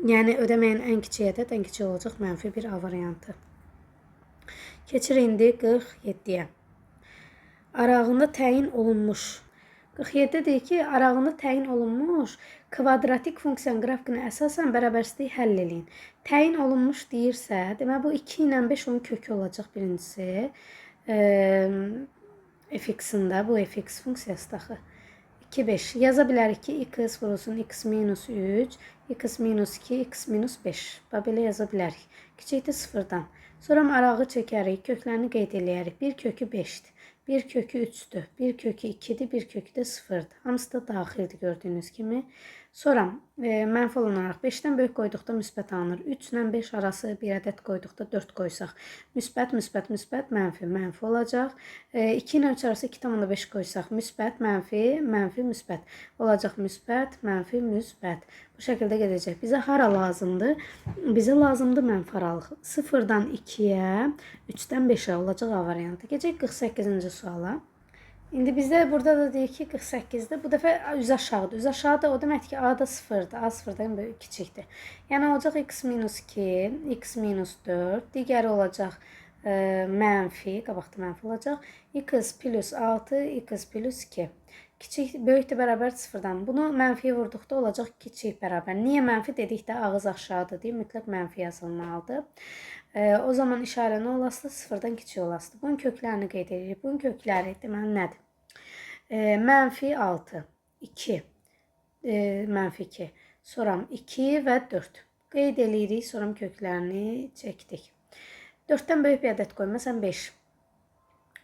Yəni, ödəməyin ən kiçik ədəd, ən kiçik olacaq mənfi 1 A variantı. Keçirik indi 47-yə. Arağında təyin olunmuş. 47 deyir ki, arağında təyin olunmuş kvadratik funksiyanın qrafikinə əsasən bərabərsizliyi həll eləyin. Təyin olunmuş deyirsə, deməli bu 2 ilə 5 onun kökü olacaq birincisi. Fx-in də, bu fx funksiyası da axı. 2, 5. Yaza bilərik ki, x vurulsun x minus 3, x minus 2, x minus 5. Bax, belə yaza bilərik. Kiçikdir 0-dan. Sonra arağı çəkərik, köklərini qeyd eləyərik. Bir kökü 5-dir, bir kökü 3-dür, bir kökü 2-dir, bir kökü də 0-dır. Hamısı da daxildir gördüyünüz kimi. Sonra mənfi olaraq 5-dən böyük qoyduqda müsbət alınır. 3 ilə 5 arası bir ədəd qoyduqda 4 qoysaq. Müsbət, müsbət, müsbət, mənfi, mənfi olacaq. 2 ilə 3 arası 2,5 qoysaq. Müsbət, mənfi, mənfi, müsbət. Olacaq müsbət, mənfi, müsbət. Bu şəkildə gedəcək. Bizə hara lazımdır? Bizə lazımdır mənfi aralıq. 0-dan 2-yə, 3-dən 5-ə olacaq A variantı. Keçək 48-ci suala. İndi bizdə burada da deyir ki, 48-də bu dəfə üz aşağıdır. Üz aşağıdır o deməkdir ki, A da 0-dır. A 0-dan böyük, kiçikdir. Yəni olacaq x minus 2, x minus 4, digəri olacaq mənfi, qabaqda mənfi olacaq. X plus 6, x plus 2. Kiçik, böyükdür bərabər 0-dan. Bunu mənfiyə vurduqda olacaq kiçik bərabər. Niyə mənfi dedikdə ağız aşağıdır deyə mütləq mənfi yazılmalıdır. O zaman işarə nə olasıdır? 0-dan kiçik olasıdır. Bunun köklərini qeyd edirik. Bunun kökləri deməli nədir? Mənfi 6, 2, mənfi 2, sonra 2 və 4. Qeyd eləyirik, sonra köklərini çəkdik. 4-dən böyük bir ədəd qoy. Məsələn, 5.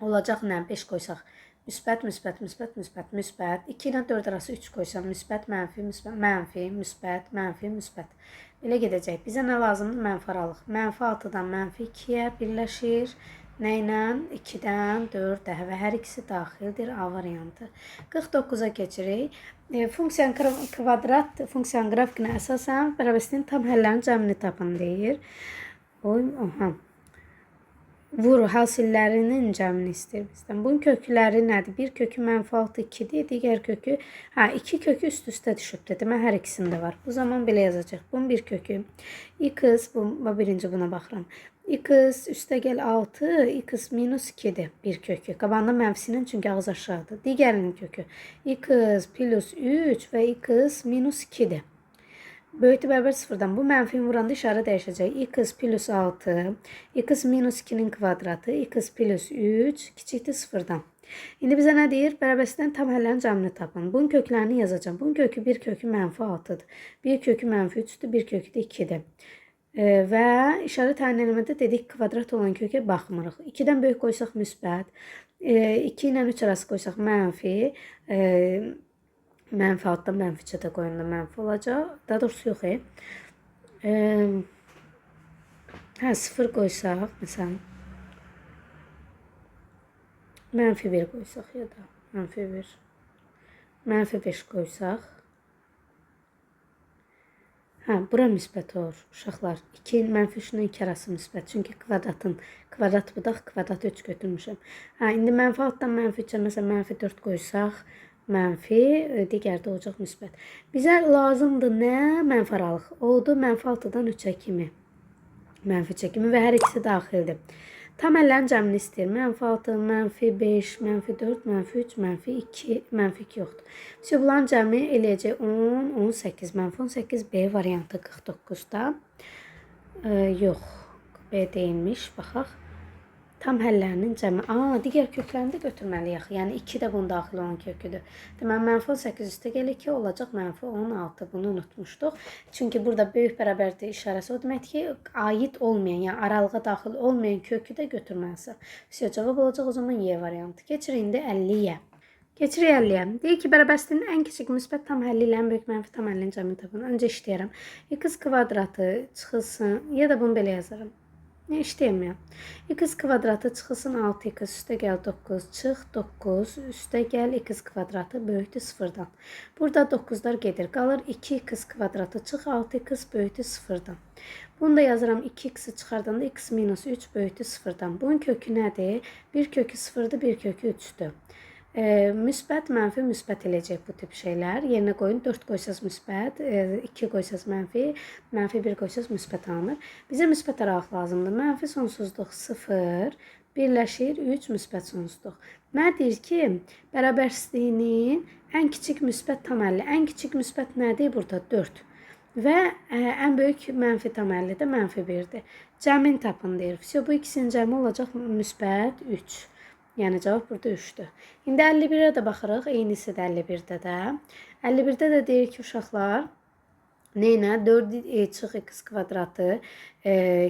Olacaq nə? 5 qoysaq. Müsbət, müsbət, müsbət, müsbət, müsbət. 2 ilə 4 arası 3 qoysam, müsbət, mənfi, müsbət, mənfi, müsbət, mənfi, müsbət. Belə gedəcək. Bizə nə lazımdır? Mənfi aralıq. Mənfi 6-dan mənfi 2-yə birləşir. Nə ilə? 2-dən 4-ə və hər ikisi daxildir A variantı. 49-a keçirik. Funksiyanın kvadrat, funksiyanın qrafikinə əsasən bərabərsizliyin tam həllərinin cəmini tapın deyir. Oy, aha. Vur hasillərinin cəmini istəyir bizdən. Bunun kökləri nədir? Bir kökü mənfi 6, 2-dir. Digər kökü, hə, iki kökü üst-üstə düşübdür. Demək, hər ikisində var. Bu zaman belə yazacaq. Bunun bir kökü x, bu birinci buna baxıram. X üstə gəl 6, x minus 2-dir bir kökü. Qabağında mənfisinin çünki ağız aşağıdır. Digərinin kökü x plus 3 və x minus 2-dir. Böyükdür bərabər 0-dan. Bu mənfini vuranda işarə dəyişəcək. X plus 6, x minus 2-nin kvadratı, x plus 3 kiçikdir 0-dan. İndi bizə nə deyir? Bərabərsizlikdən tam həllərin cəmini tapın. Bunun köklərini yazacağam. Bunun kökü bir kökü mənfi 6-dır. Bir kökü mənfi 3-dür, bir kökü də 2-dir. Və işarə təyin eləmədə dedik kvadrat olan kökə baxmırıq. 2-dən böyük qoysaq müsbət, 2 ilə 3 arası qoysaq mənfi, mənfi 6-dan mənfi 3-ə də qoyanda mənfi olacaq. Daha doğrusu yox, hə, 0 qoysaq, məsələn, mənfi 1 qoysaq ya da mənfi 1, mənfi 5 qoysaq, Hə, bura müsbət olur uşaqlar. 2 mənfi 3 ilə 2 arası müsbət. Çünki kvadratın, kvadrat budaq, kvadrat 3 götürmüşəm. Hə, indi mənfi 6-dan mənfi 3-ə məsələn mənfi 4 qoysaq, mənfi, digər də olacaq müsbət. Bizə lazımdır nə? Mənfi aralıq. Oldu mənfi 6-dan 3-ə kimi. Mənfi 3-ə kimi və hər ikisi daxildir. Tam əllərin cəmini istəyir. Mənfi 6, mənfi 5, mənfi 4, mənfi 3, mənfi 2, mənfi 2 yoxdur. Vəsə, bunların cəmi eləyəcək 10, 18, mənfi 18, B variantı 49-da. Yox, B deyilmiş. Baxaq. Tam həllərinin cəmi. Digər köklərini də götürməliyik. Yəni 2 də bunun daxil olan köküdür. Deməli, mənfi 18 üstə gəl 2 olacaq mənfi 16. Bunu unutmuşduq. Çünki burada böyük bərabərdir işarəsi o deməkdir ki, aid olmayan, yəni aralığa daxil olmayan kökü də götürməlisən. Vəsə, cavab olacaq o zaman Y variantı. Keçirik indi 50-yə. Keçirik 50-yə. Deyir ki, bərabərsizliyin ən kiçik müsbət tam həlli ilə ən böyük mənfi tam həllinin cəmini tapın. Öncə işləyərəm. X kvadratı çıxılsın, ya da bunu belə yazaram. Nə işləyəməyəm. X kvadratı çıxılsın 6x üstə gəl 9, çıx 9, üstə gəl x kvadratı böyükdür 0-dan. Burada 9-lar gedir. Qalır 2x kvadratı çıx 6x böyükdür 0-dan. Bunu da yazıram 2x-i çıxardanda x minus 3 böyükdür 0-dan. Bunun kökü nədir? Bir kökü 0-dır, bir kökü 3-dür. Müsbət, mənfi, müsbət eləyəcək bu tip şeylər. Yerinə qoyun. 4 qoysaz müsbət, 2 qoysaz mənfi, mənfi 1 qoysaz müsbət alınır. Bizə müsbət aralıq lazımdır. Mənfi sonsuzluq 0, birləşir 3 müsbət sonsuzluq. Mənə deyir ki, bərabərsizliyinin ən kiçik müsbət tam əlli. Ən kiçik müsbət nədir burada? 4. Və ən böyük mənfi tam əlli də mənfi 1-dir. Cəmin tapın deyir. Vəsə, bu ikisinin cəmi olacaq müsbət 3. Yəni cavab burada 3-dür. İndi 51-ə də baxırıq. Eynisi də 51-də də. 51-də də deyir ki, uşaqlar neylə? 4 çıx x kvadratı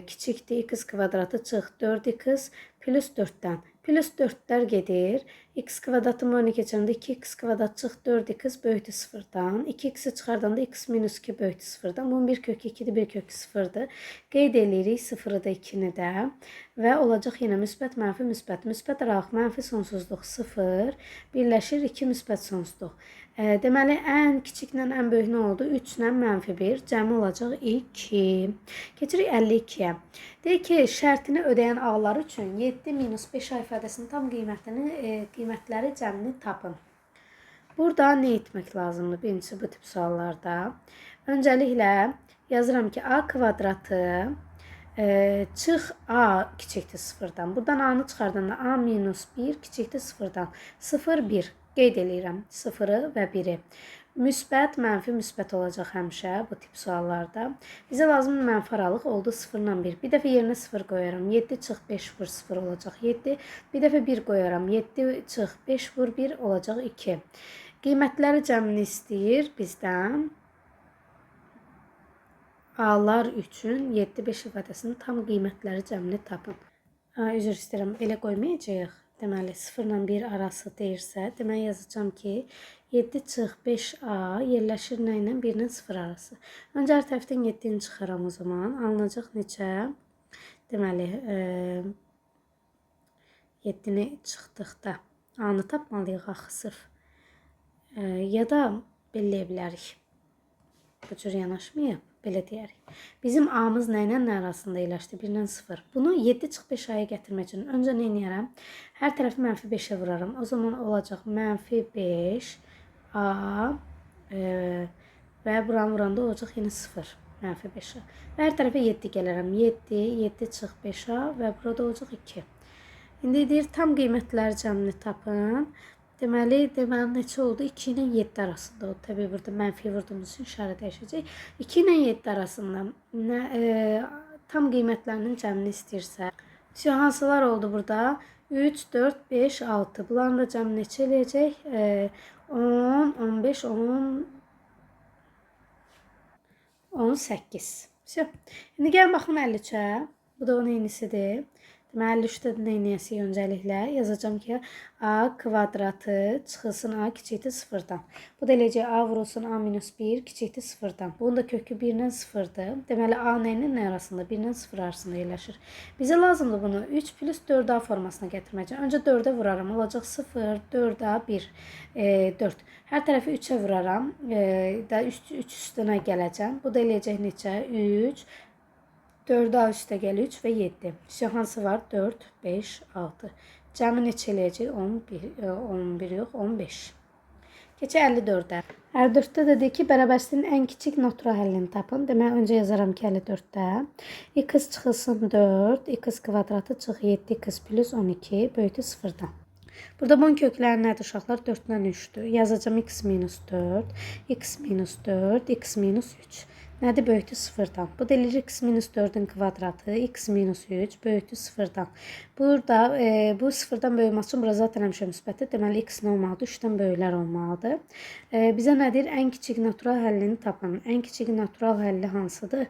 kiçikdir. X kvadratı çıx 4x plus 4-dən. Plus 4-lər gedir. X kvadratı önə keçəndə 2x kvadrat çıx 4x böyükdür 0-dan. 2x-i çıxardanda x minus 2 böyükdür 0-dan. Bunun bir kökü 2-dir, bir kökü 0-dır. Qeyd eləyirik 0-ı da 2-ni də. Və olacaq yenə müsbət, mənfi, müsbət. Müsbət aralıq, mənfi sonsuzluq 0. Birləşir 2 müsbət sonsuzluq. Deməli, ən kiçiklə ən böyük nə oldu? 3 ilə mənfi 1. Cəmi olacaq 2. Keçirik 52-yə. Deyir ki, şərtini ödəyən ağlar üçün 7 minus 5 A ifadəsinin tam qiymətini, qiymətləri cəmini tapın. Burada nə etmək lazımdır? Birincisi bu tip suallarda. Öncəliklə yazıram ki, A kvadratı çıx A kiçikdir 0-dan. Buradan A-nı çıxardanda A minus 1 kiçikdir 0-dan. 0, 1. Qeyd eləyirəm 0-ı və 1-i. Müsbət, mənfi, müsbət olacaq həmişə bu tip suallarda. Bizə lazımdır mənfi aralıq oldu 0 ilə 1. Bir dəfə yerinə 0 qoyaram. 7 çıx 5 vur 0 olacaq 7. Bir dəfə 1 qoyaram. 7 çıx 5 vur 1 olacaq 2. Qiymətləri cəmini istəyir bizdən. A-lar üçün 7, 5 ifadəsinin tam qiymətləri cəmini tapın. Üzr istəyirəm, belə qoymayacağıq. Deməli, 0 ilə 1 arası deyirsə, deməli yazacağam ki, 7 çıx 5A yerləşir nə ilə? 1 ilə 0 arası. Öncə hər tərəfdən 7-ni çıxaram o zaman. Alınacaq neçə? Deməli, 7-ni çıxdıqda A-nı tapmalıyıq axı sırf. Ya da belə eləyə bilərik. Bu cür yanaşmayıb. Belə deyərik. Bizim A-mız nə ilə nə arasında yerləşdi? 1 ilə 0. Bunu 7 çıx 5 A-ya gətirmək üçün öncə nə eləyərəm? Hər tərəfi mənfi 5-ə vuraram. O zaman olacaq mənfi 5 A və buranı vuranda olacaq yenə 0. Mənfi 5 A. Və hər tərəfə 7 gələrəm. 7, 7 çıx 5 A və burada olacaq 2. İndi deyir tam qiymətlər cəmini tapın. Deməli neçə oldu? 2 ilə 7 arasında oldu. Təbii burada mənfi vurduğumuz üçün işarə dəyişəcək. 2 ilə 7 arasında tam qiymətlərinin cəmini istəyirsə. Hansılar oldu burada? 3, 4, 5, 6. Bunların da cəmi neçə eləyəcək? 10, 15, 10, 18. İndi gəlin baxın 53-ə. Bu da onun eynisidir. Deməli 53-də nə edəcəyik öncəliklə? Yazacağam ki, A kvadratı çıxılsın A kiçikdir 0-dan. Bu da eləyəcək A vurulsun A minus 1 kiçikdir 0-dan. Bunun da kökü 1 ilə 0-dır. Deməli A nə ilə nə arasında? 1 ilə 0 arasında yerləşir. Bizə lazımdır bunu 3 plus 4A formasına gətirmək üçün. Öncə 4-ə vuraram. Olacaq 0, 4A, 1, 4. Hər tərəfi 3-ə vuraram. Da 3 üstünə gələcəm. Bu da eləyəcək neçə? 3, 4A üstə gəl 3 və 7. Vəsə hansı var? 4, 5, 6. Cəmi neçə eləyəcək? 11, 11 yox, 15. Keçək 54-ə. 54-də də deyir ki, bərabərsizliyin ən kiçik natural həllini tapın. Deməli, öncə yazaram ki, 54-də x çıxılsın 4, x kvadratı çıx 7x plus 12 böyükdür 0-dan. Burada bunun kökləri nədir uşaqlar? 4 ilə 3-dür. Yazacağam x minus 4, x minus 4, x minus 3. Nədir? Böyükdür 0-dan. Bu da eləyir x minus 4-ün kvadratı, x minus 3 böyükdür 0-dan. Burada bu 0-dan böyük olması üçün bura zaten həmişə müsbətdir. Deməli x nə olmalıdır? 3-dən böyüklər olmalıdır. Bizə nə deyir? Ən kiçik natural həllini tapın. Ən kiçik natural həlli hansıdır?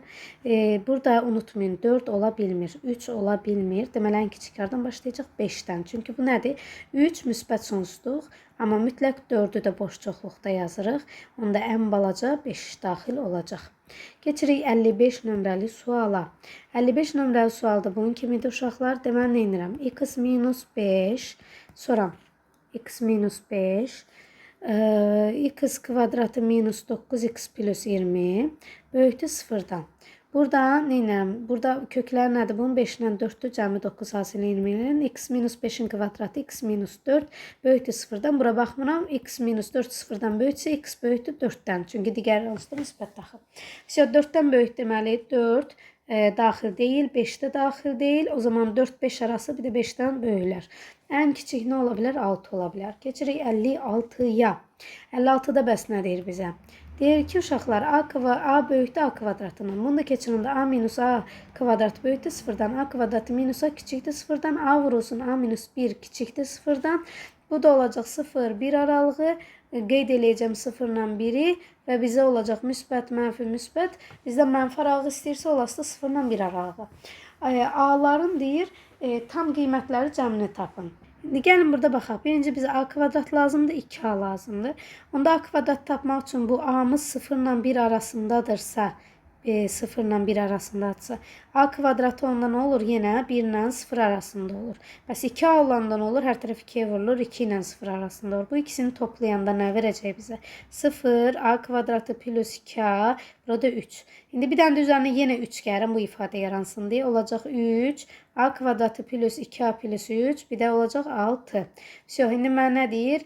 Burada unutmayın 4 ola bilmir, 3 ola bilmir. Deməli ən kiçik hardan başlayacaq? 5-dən. Çünki bu nədir? 3 müsbət sonsuzluq, amma mütləq 4-ü də boş çoxluqda yazırıq. Onda ən balaca 5 daxil olacaq. Keçirik 55 nömrəli suala. 55 nömrəli sualda bunun kimidir uşaqlar? Deməli nə edirəm? X minus 5, sonra x minus 5, x kvadratı minus 9x plus 20 böyükdür 0-dan. Burada nə edirəm? Burada köklər nədir? Bunun 5 ilə 4-dür, cəmi 9 hasil 20 ilə. X minus 5-in kvadratı x minus 4 böyükdür 0-dan. Bura baxmıram. X minus 4 0-dan böyüksə x böyükdür 4-dən. Çünki digər hansıda müsbət daxil. Vəsə 4-dən böyük deməli 4 daxil deyil, 5 də daxil deyil. O zaman 4-5 arası bir də 5-dən böyüklər. Ən kiçik nə ola bilər? 6 ola bilər. Keçirik 56-ya. 56-da bəs nə deyir bizə? Deyir ki, uşaqlar, A böyükdür A kvadratından. Bunu da keçirəndə A minus A kvadratı böyükdür 0-dan. A kvadratı minus A kiçikdir 0-dan. A vurulsun A minus 1 kiçikdir 0-dan. Bu da olacaq 0, 1 aralığı. Qeyd eləyəcəm 0 ilə 1-i və bizə olacaq müsbət, mənfi, müsbət. Bizdən mənfi aralığı istəyirsə, olası da 0 ilə 1 aralığı. A-ların deyir, tam qiymətləri cəmini tapın. İndi gəlin burada baxaq. Birinci bizə A kvadrat lazımdır, 2A lazımdır. Onda A kvadrat tapmaq üçün bu A-mız 0 ilə 1 arasındadırsa, 0 ilə 1 arasındadırsa, A kvadratı onda nə olur? Yenə 1 ilə 0 arasında olur. Bəs 2A olanda nə olur? Hər tərəf 2-yə vurulur, 2 ilə 0 arasında olur. Bu ikisini toplayanda nə verəcək bizə? 0, A kvadratı plus 2A, burada 3. İndi bir dənə də üzərinə yenə 3 gəlirəm bu ifadə yaransın deyə. Olacaq 3, A kvadratı plus 2A plus 3, bir də olacaq 6. Vəsə, indi mənə nə deyir?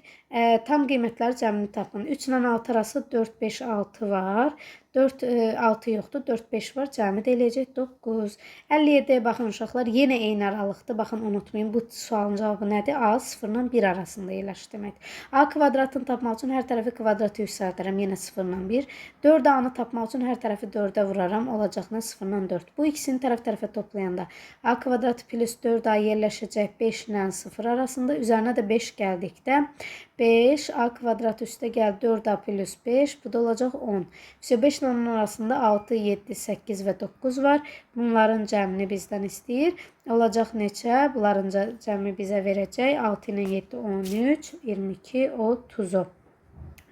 Tam qiymətləri cəmini tapın. 3 ilə 6 arası 4, 5, 6 var. 4, 6 yoxdur. 4, 5 var. Cəmi də eləyəcək 9. 57-yə baxın uşaqlar. Yenə eyni aralıqdır. Baxın, unutmayın. Bu sualın cavabı nədir? A 0 ilə 1 arasında yerləşir deməkdir. A kvadratını tapmaq üçün hər tərəfi kvadratı yüksəldərəm. Yenə 0 ilə 1. 4A-nı tapmaq üçün hər tərəfi 4-ə vuraram. Olacaq nə? 0 ilə 4. Bu ikisini tərəf-tərəfə toplayanda A kvadratı plus 4A yerləşəcək 5 ilə 0 arasında. Üzərinə də 5 gəldikdə 5, A kvadratı üstə gəl 4A plus 5. Bu da olacaq 10. Vəsə 5 ilə 10 arasında 6, 7, 8 və 9 var. Bunların cəmini bizdən istəyir. Olacaq neçə? Bunların cəmi bizə verəcək. 6 ilə 7, 13, 22, 30-u.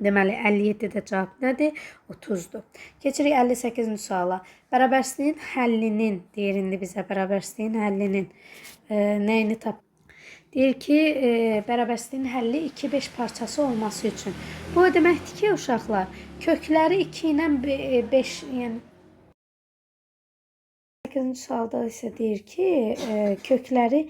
Deməli, 57-də cavab nədir? 30-dur. Keçirik 58-ci suala. Bərabərsizliyin həllinin, deyir indi bizə bərabərsizliyin həllinin nəyini tap? Deyir ki, bərabərsizliyin həlli 2-5 parçası olması üçün. Bu o deməkdir ki, uşaqlar, kökləri 2 ilə 5, yəni 8-ci sualda isə deyir ki, kökləri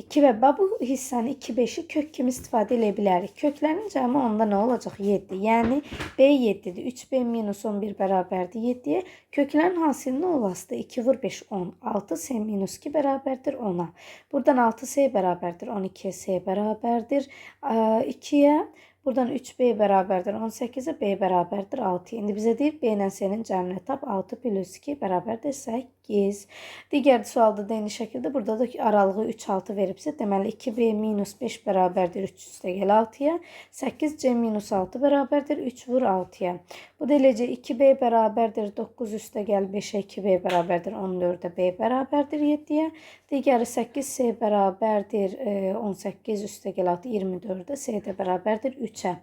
2 və bu hissəni 2, 5-i kök kimi istifadə edə bilərik. Köklərin cəmi onda nə olacaq? 7. Yəni B 7-dir. 3B minus 11 bərabərdir 7-yə. Köklərin hasili nə olasıdır? 2 vur 5, 10. 6C minus 2 bərabərdir 10-a. Buradan 6C bərabərdir 12-yə, C bərabərdir 2-yə. Buradan 3B bərabərdir 18-ə, B bərabərdir 6-ya. İndi bizə deyir B ilə C-nin cəmini tap. 6 plus 2 bərabərdir 8. 8. Digər sualda da eyni şəkildə burada da aralığı 3, 6 veribsə, deməli 2b minus 5 bərabərdir 3 üstəgəl 6-ya. 8c minus 6 bərabərdir 3 vur 6-ya. Bu da eləcə 2b bərabərdir 9 üstəgəl 5-ə, 2b bərabərdir 14-ə, b bərabərdir 7-yə. Digəri 8c bərabərdir 18 üstəgəl 6, 24-ə, c də bərabərdir 3-ə.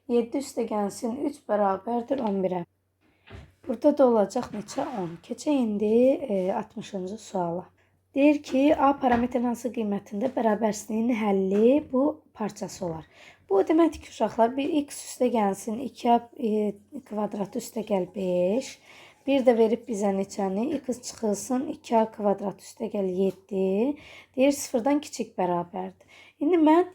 7 üstəgəlsin 3 bərabərdir 11-ə. Burada da olacaq neçə? 10. Keçək indi 60-cı suala. Deyir ki, A parametrin hansı qiymətində bərabərsizliyin həlli bu parçası olar. Bu deməkdir ki, uşaqlar, bir x üstə gəlsin 2a kvadratı üstə gəl 5. Bir də verib bizə neçəni? X çıxılsın 2a kvadrat üstə gəl 7. Deyir, sıfırdan kiçik bərabərdir. İndi mən,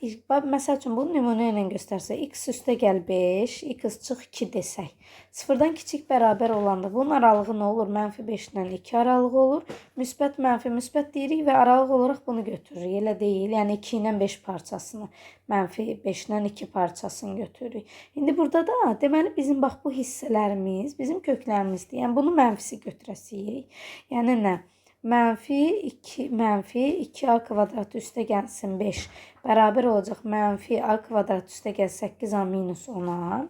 məsəl üçün, bunu nümunə ilə göstərsək, x üstə gəl 5, x çıx 2 desək. Sıfırdan kiçik bərabər olanda bunun aralığı nə olur? Mənfi 5 ilə 2 aralığı olur. Müsbət, mənfi, müsbət deyirik və aralıq olaraq bunu götürürük. Elə deyil. Yəni 2 ilə 5 parçasını, mənfi 5 ilə 2 parçasını götürürük. İndi burada da deməli bizim bax bu hissələrimiz bizim köklərimizdir. Yəni bunu mənfisi götürəsiyik. Yəni nə? Mənfi 2, mənfi 2a kvadratı üstə gəlsin 5 bərabər olacaq mənfi a kvadrat üstə gəl 8a minus 10-a.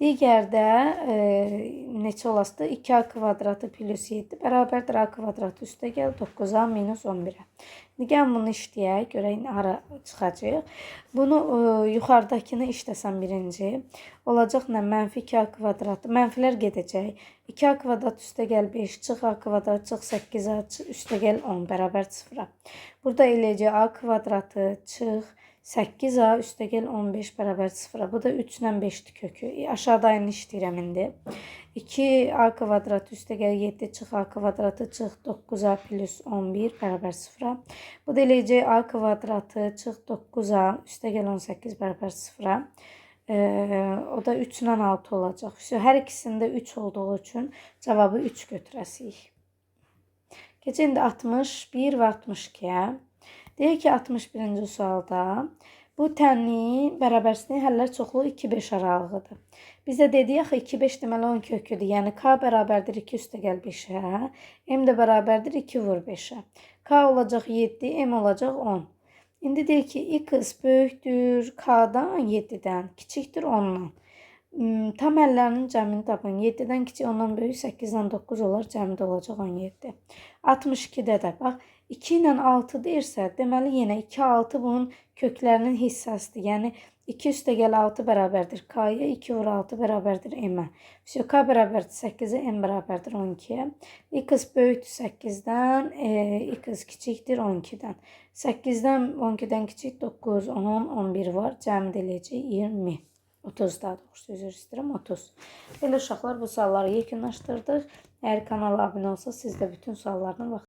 Digərdə neçə olasıdır? 2a kvadratı plus 7 bərabərdir a kvadratı üstə gəl 9a minus 11-ə. İndi gəlin bunu işləyək, görək hara çıxacaq. Bunu yuxarıdakını işləsəm birinci. Olacaq nə? Mənfi 2a kvadratı. Mənfilər gedəcək. 2a kvadrat üstə gəl 5, çıx a kvadrat, çıx 8a üstə gəl 10 bərabər 0-a. Burada eləcə a kvadratı çıx 8a üstə gəl 15 bərabər 0-a. Bu da 3 ilə 5-dir kökü. Aşağıda aynı işləyirəm indi. 2a kvadratı üstə gəl 7 çıx a kvadratı çıx 9a plus 11 bərabər 0-a. Bu da eləcə a kvadratı çıx 9a üstə gəl 18 bərabər 0-a. O da 3 ilə 6 olacaq. Hər ikisində 3 olduğu üçün cavabı 3 götürəsiyik. Keçək indi 61 və 62-yə. Deyir ki, 61-ci sualda bu tənliyin bərabərsizliyin həllər çoxluğu 2-5 aralığıdır. Bizə dedik axı 2-5 deməli 10 köküdür. Yəni K bərabərdir 2 üstə gəl 5-ə, M də bərabərdir 2 vur 5-ə. K olacaq 7, M olacaq 10. İndi deyir ki, X böyükdür K-dan 7-dən, kiçikdir 10-dan. Tam həllərinin cəmini tapın. 7-dən kiçik, 10-dan böyük, 8-dən 9 olar, cəmi də olacaq 17. 62-də də bax, 2 ilə 6 deyirsə, deməli yenə 2, 6 bunun köklərinin hissəsidir. Yəni 2 üstə gəl 6 bərabərdir K-ya, 2 vur 6 bərabərdir M-ə. K bərabərdir 8-ə, M bərabərdir 12-yə. X böyükdür 8-dən, X kiçikdir 12-dən. 8-dən 12-dən kiçik 9, 10, 11 var. Cəmi də eləyəcək 20. 30 daha doğrusu, üzr istəyirəm, 30. Belə uşaqlar, bu sualları yekunlaşdırdıq. Əgər kanala abunə olsaz, siz də bütün suallardan vaxt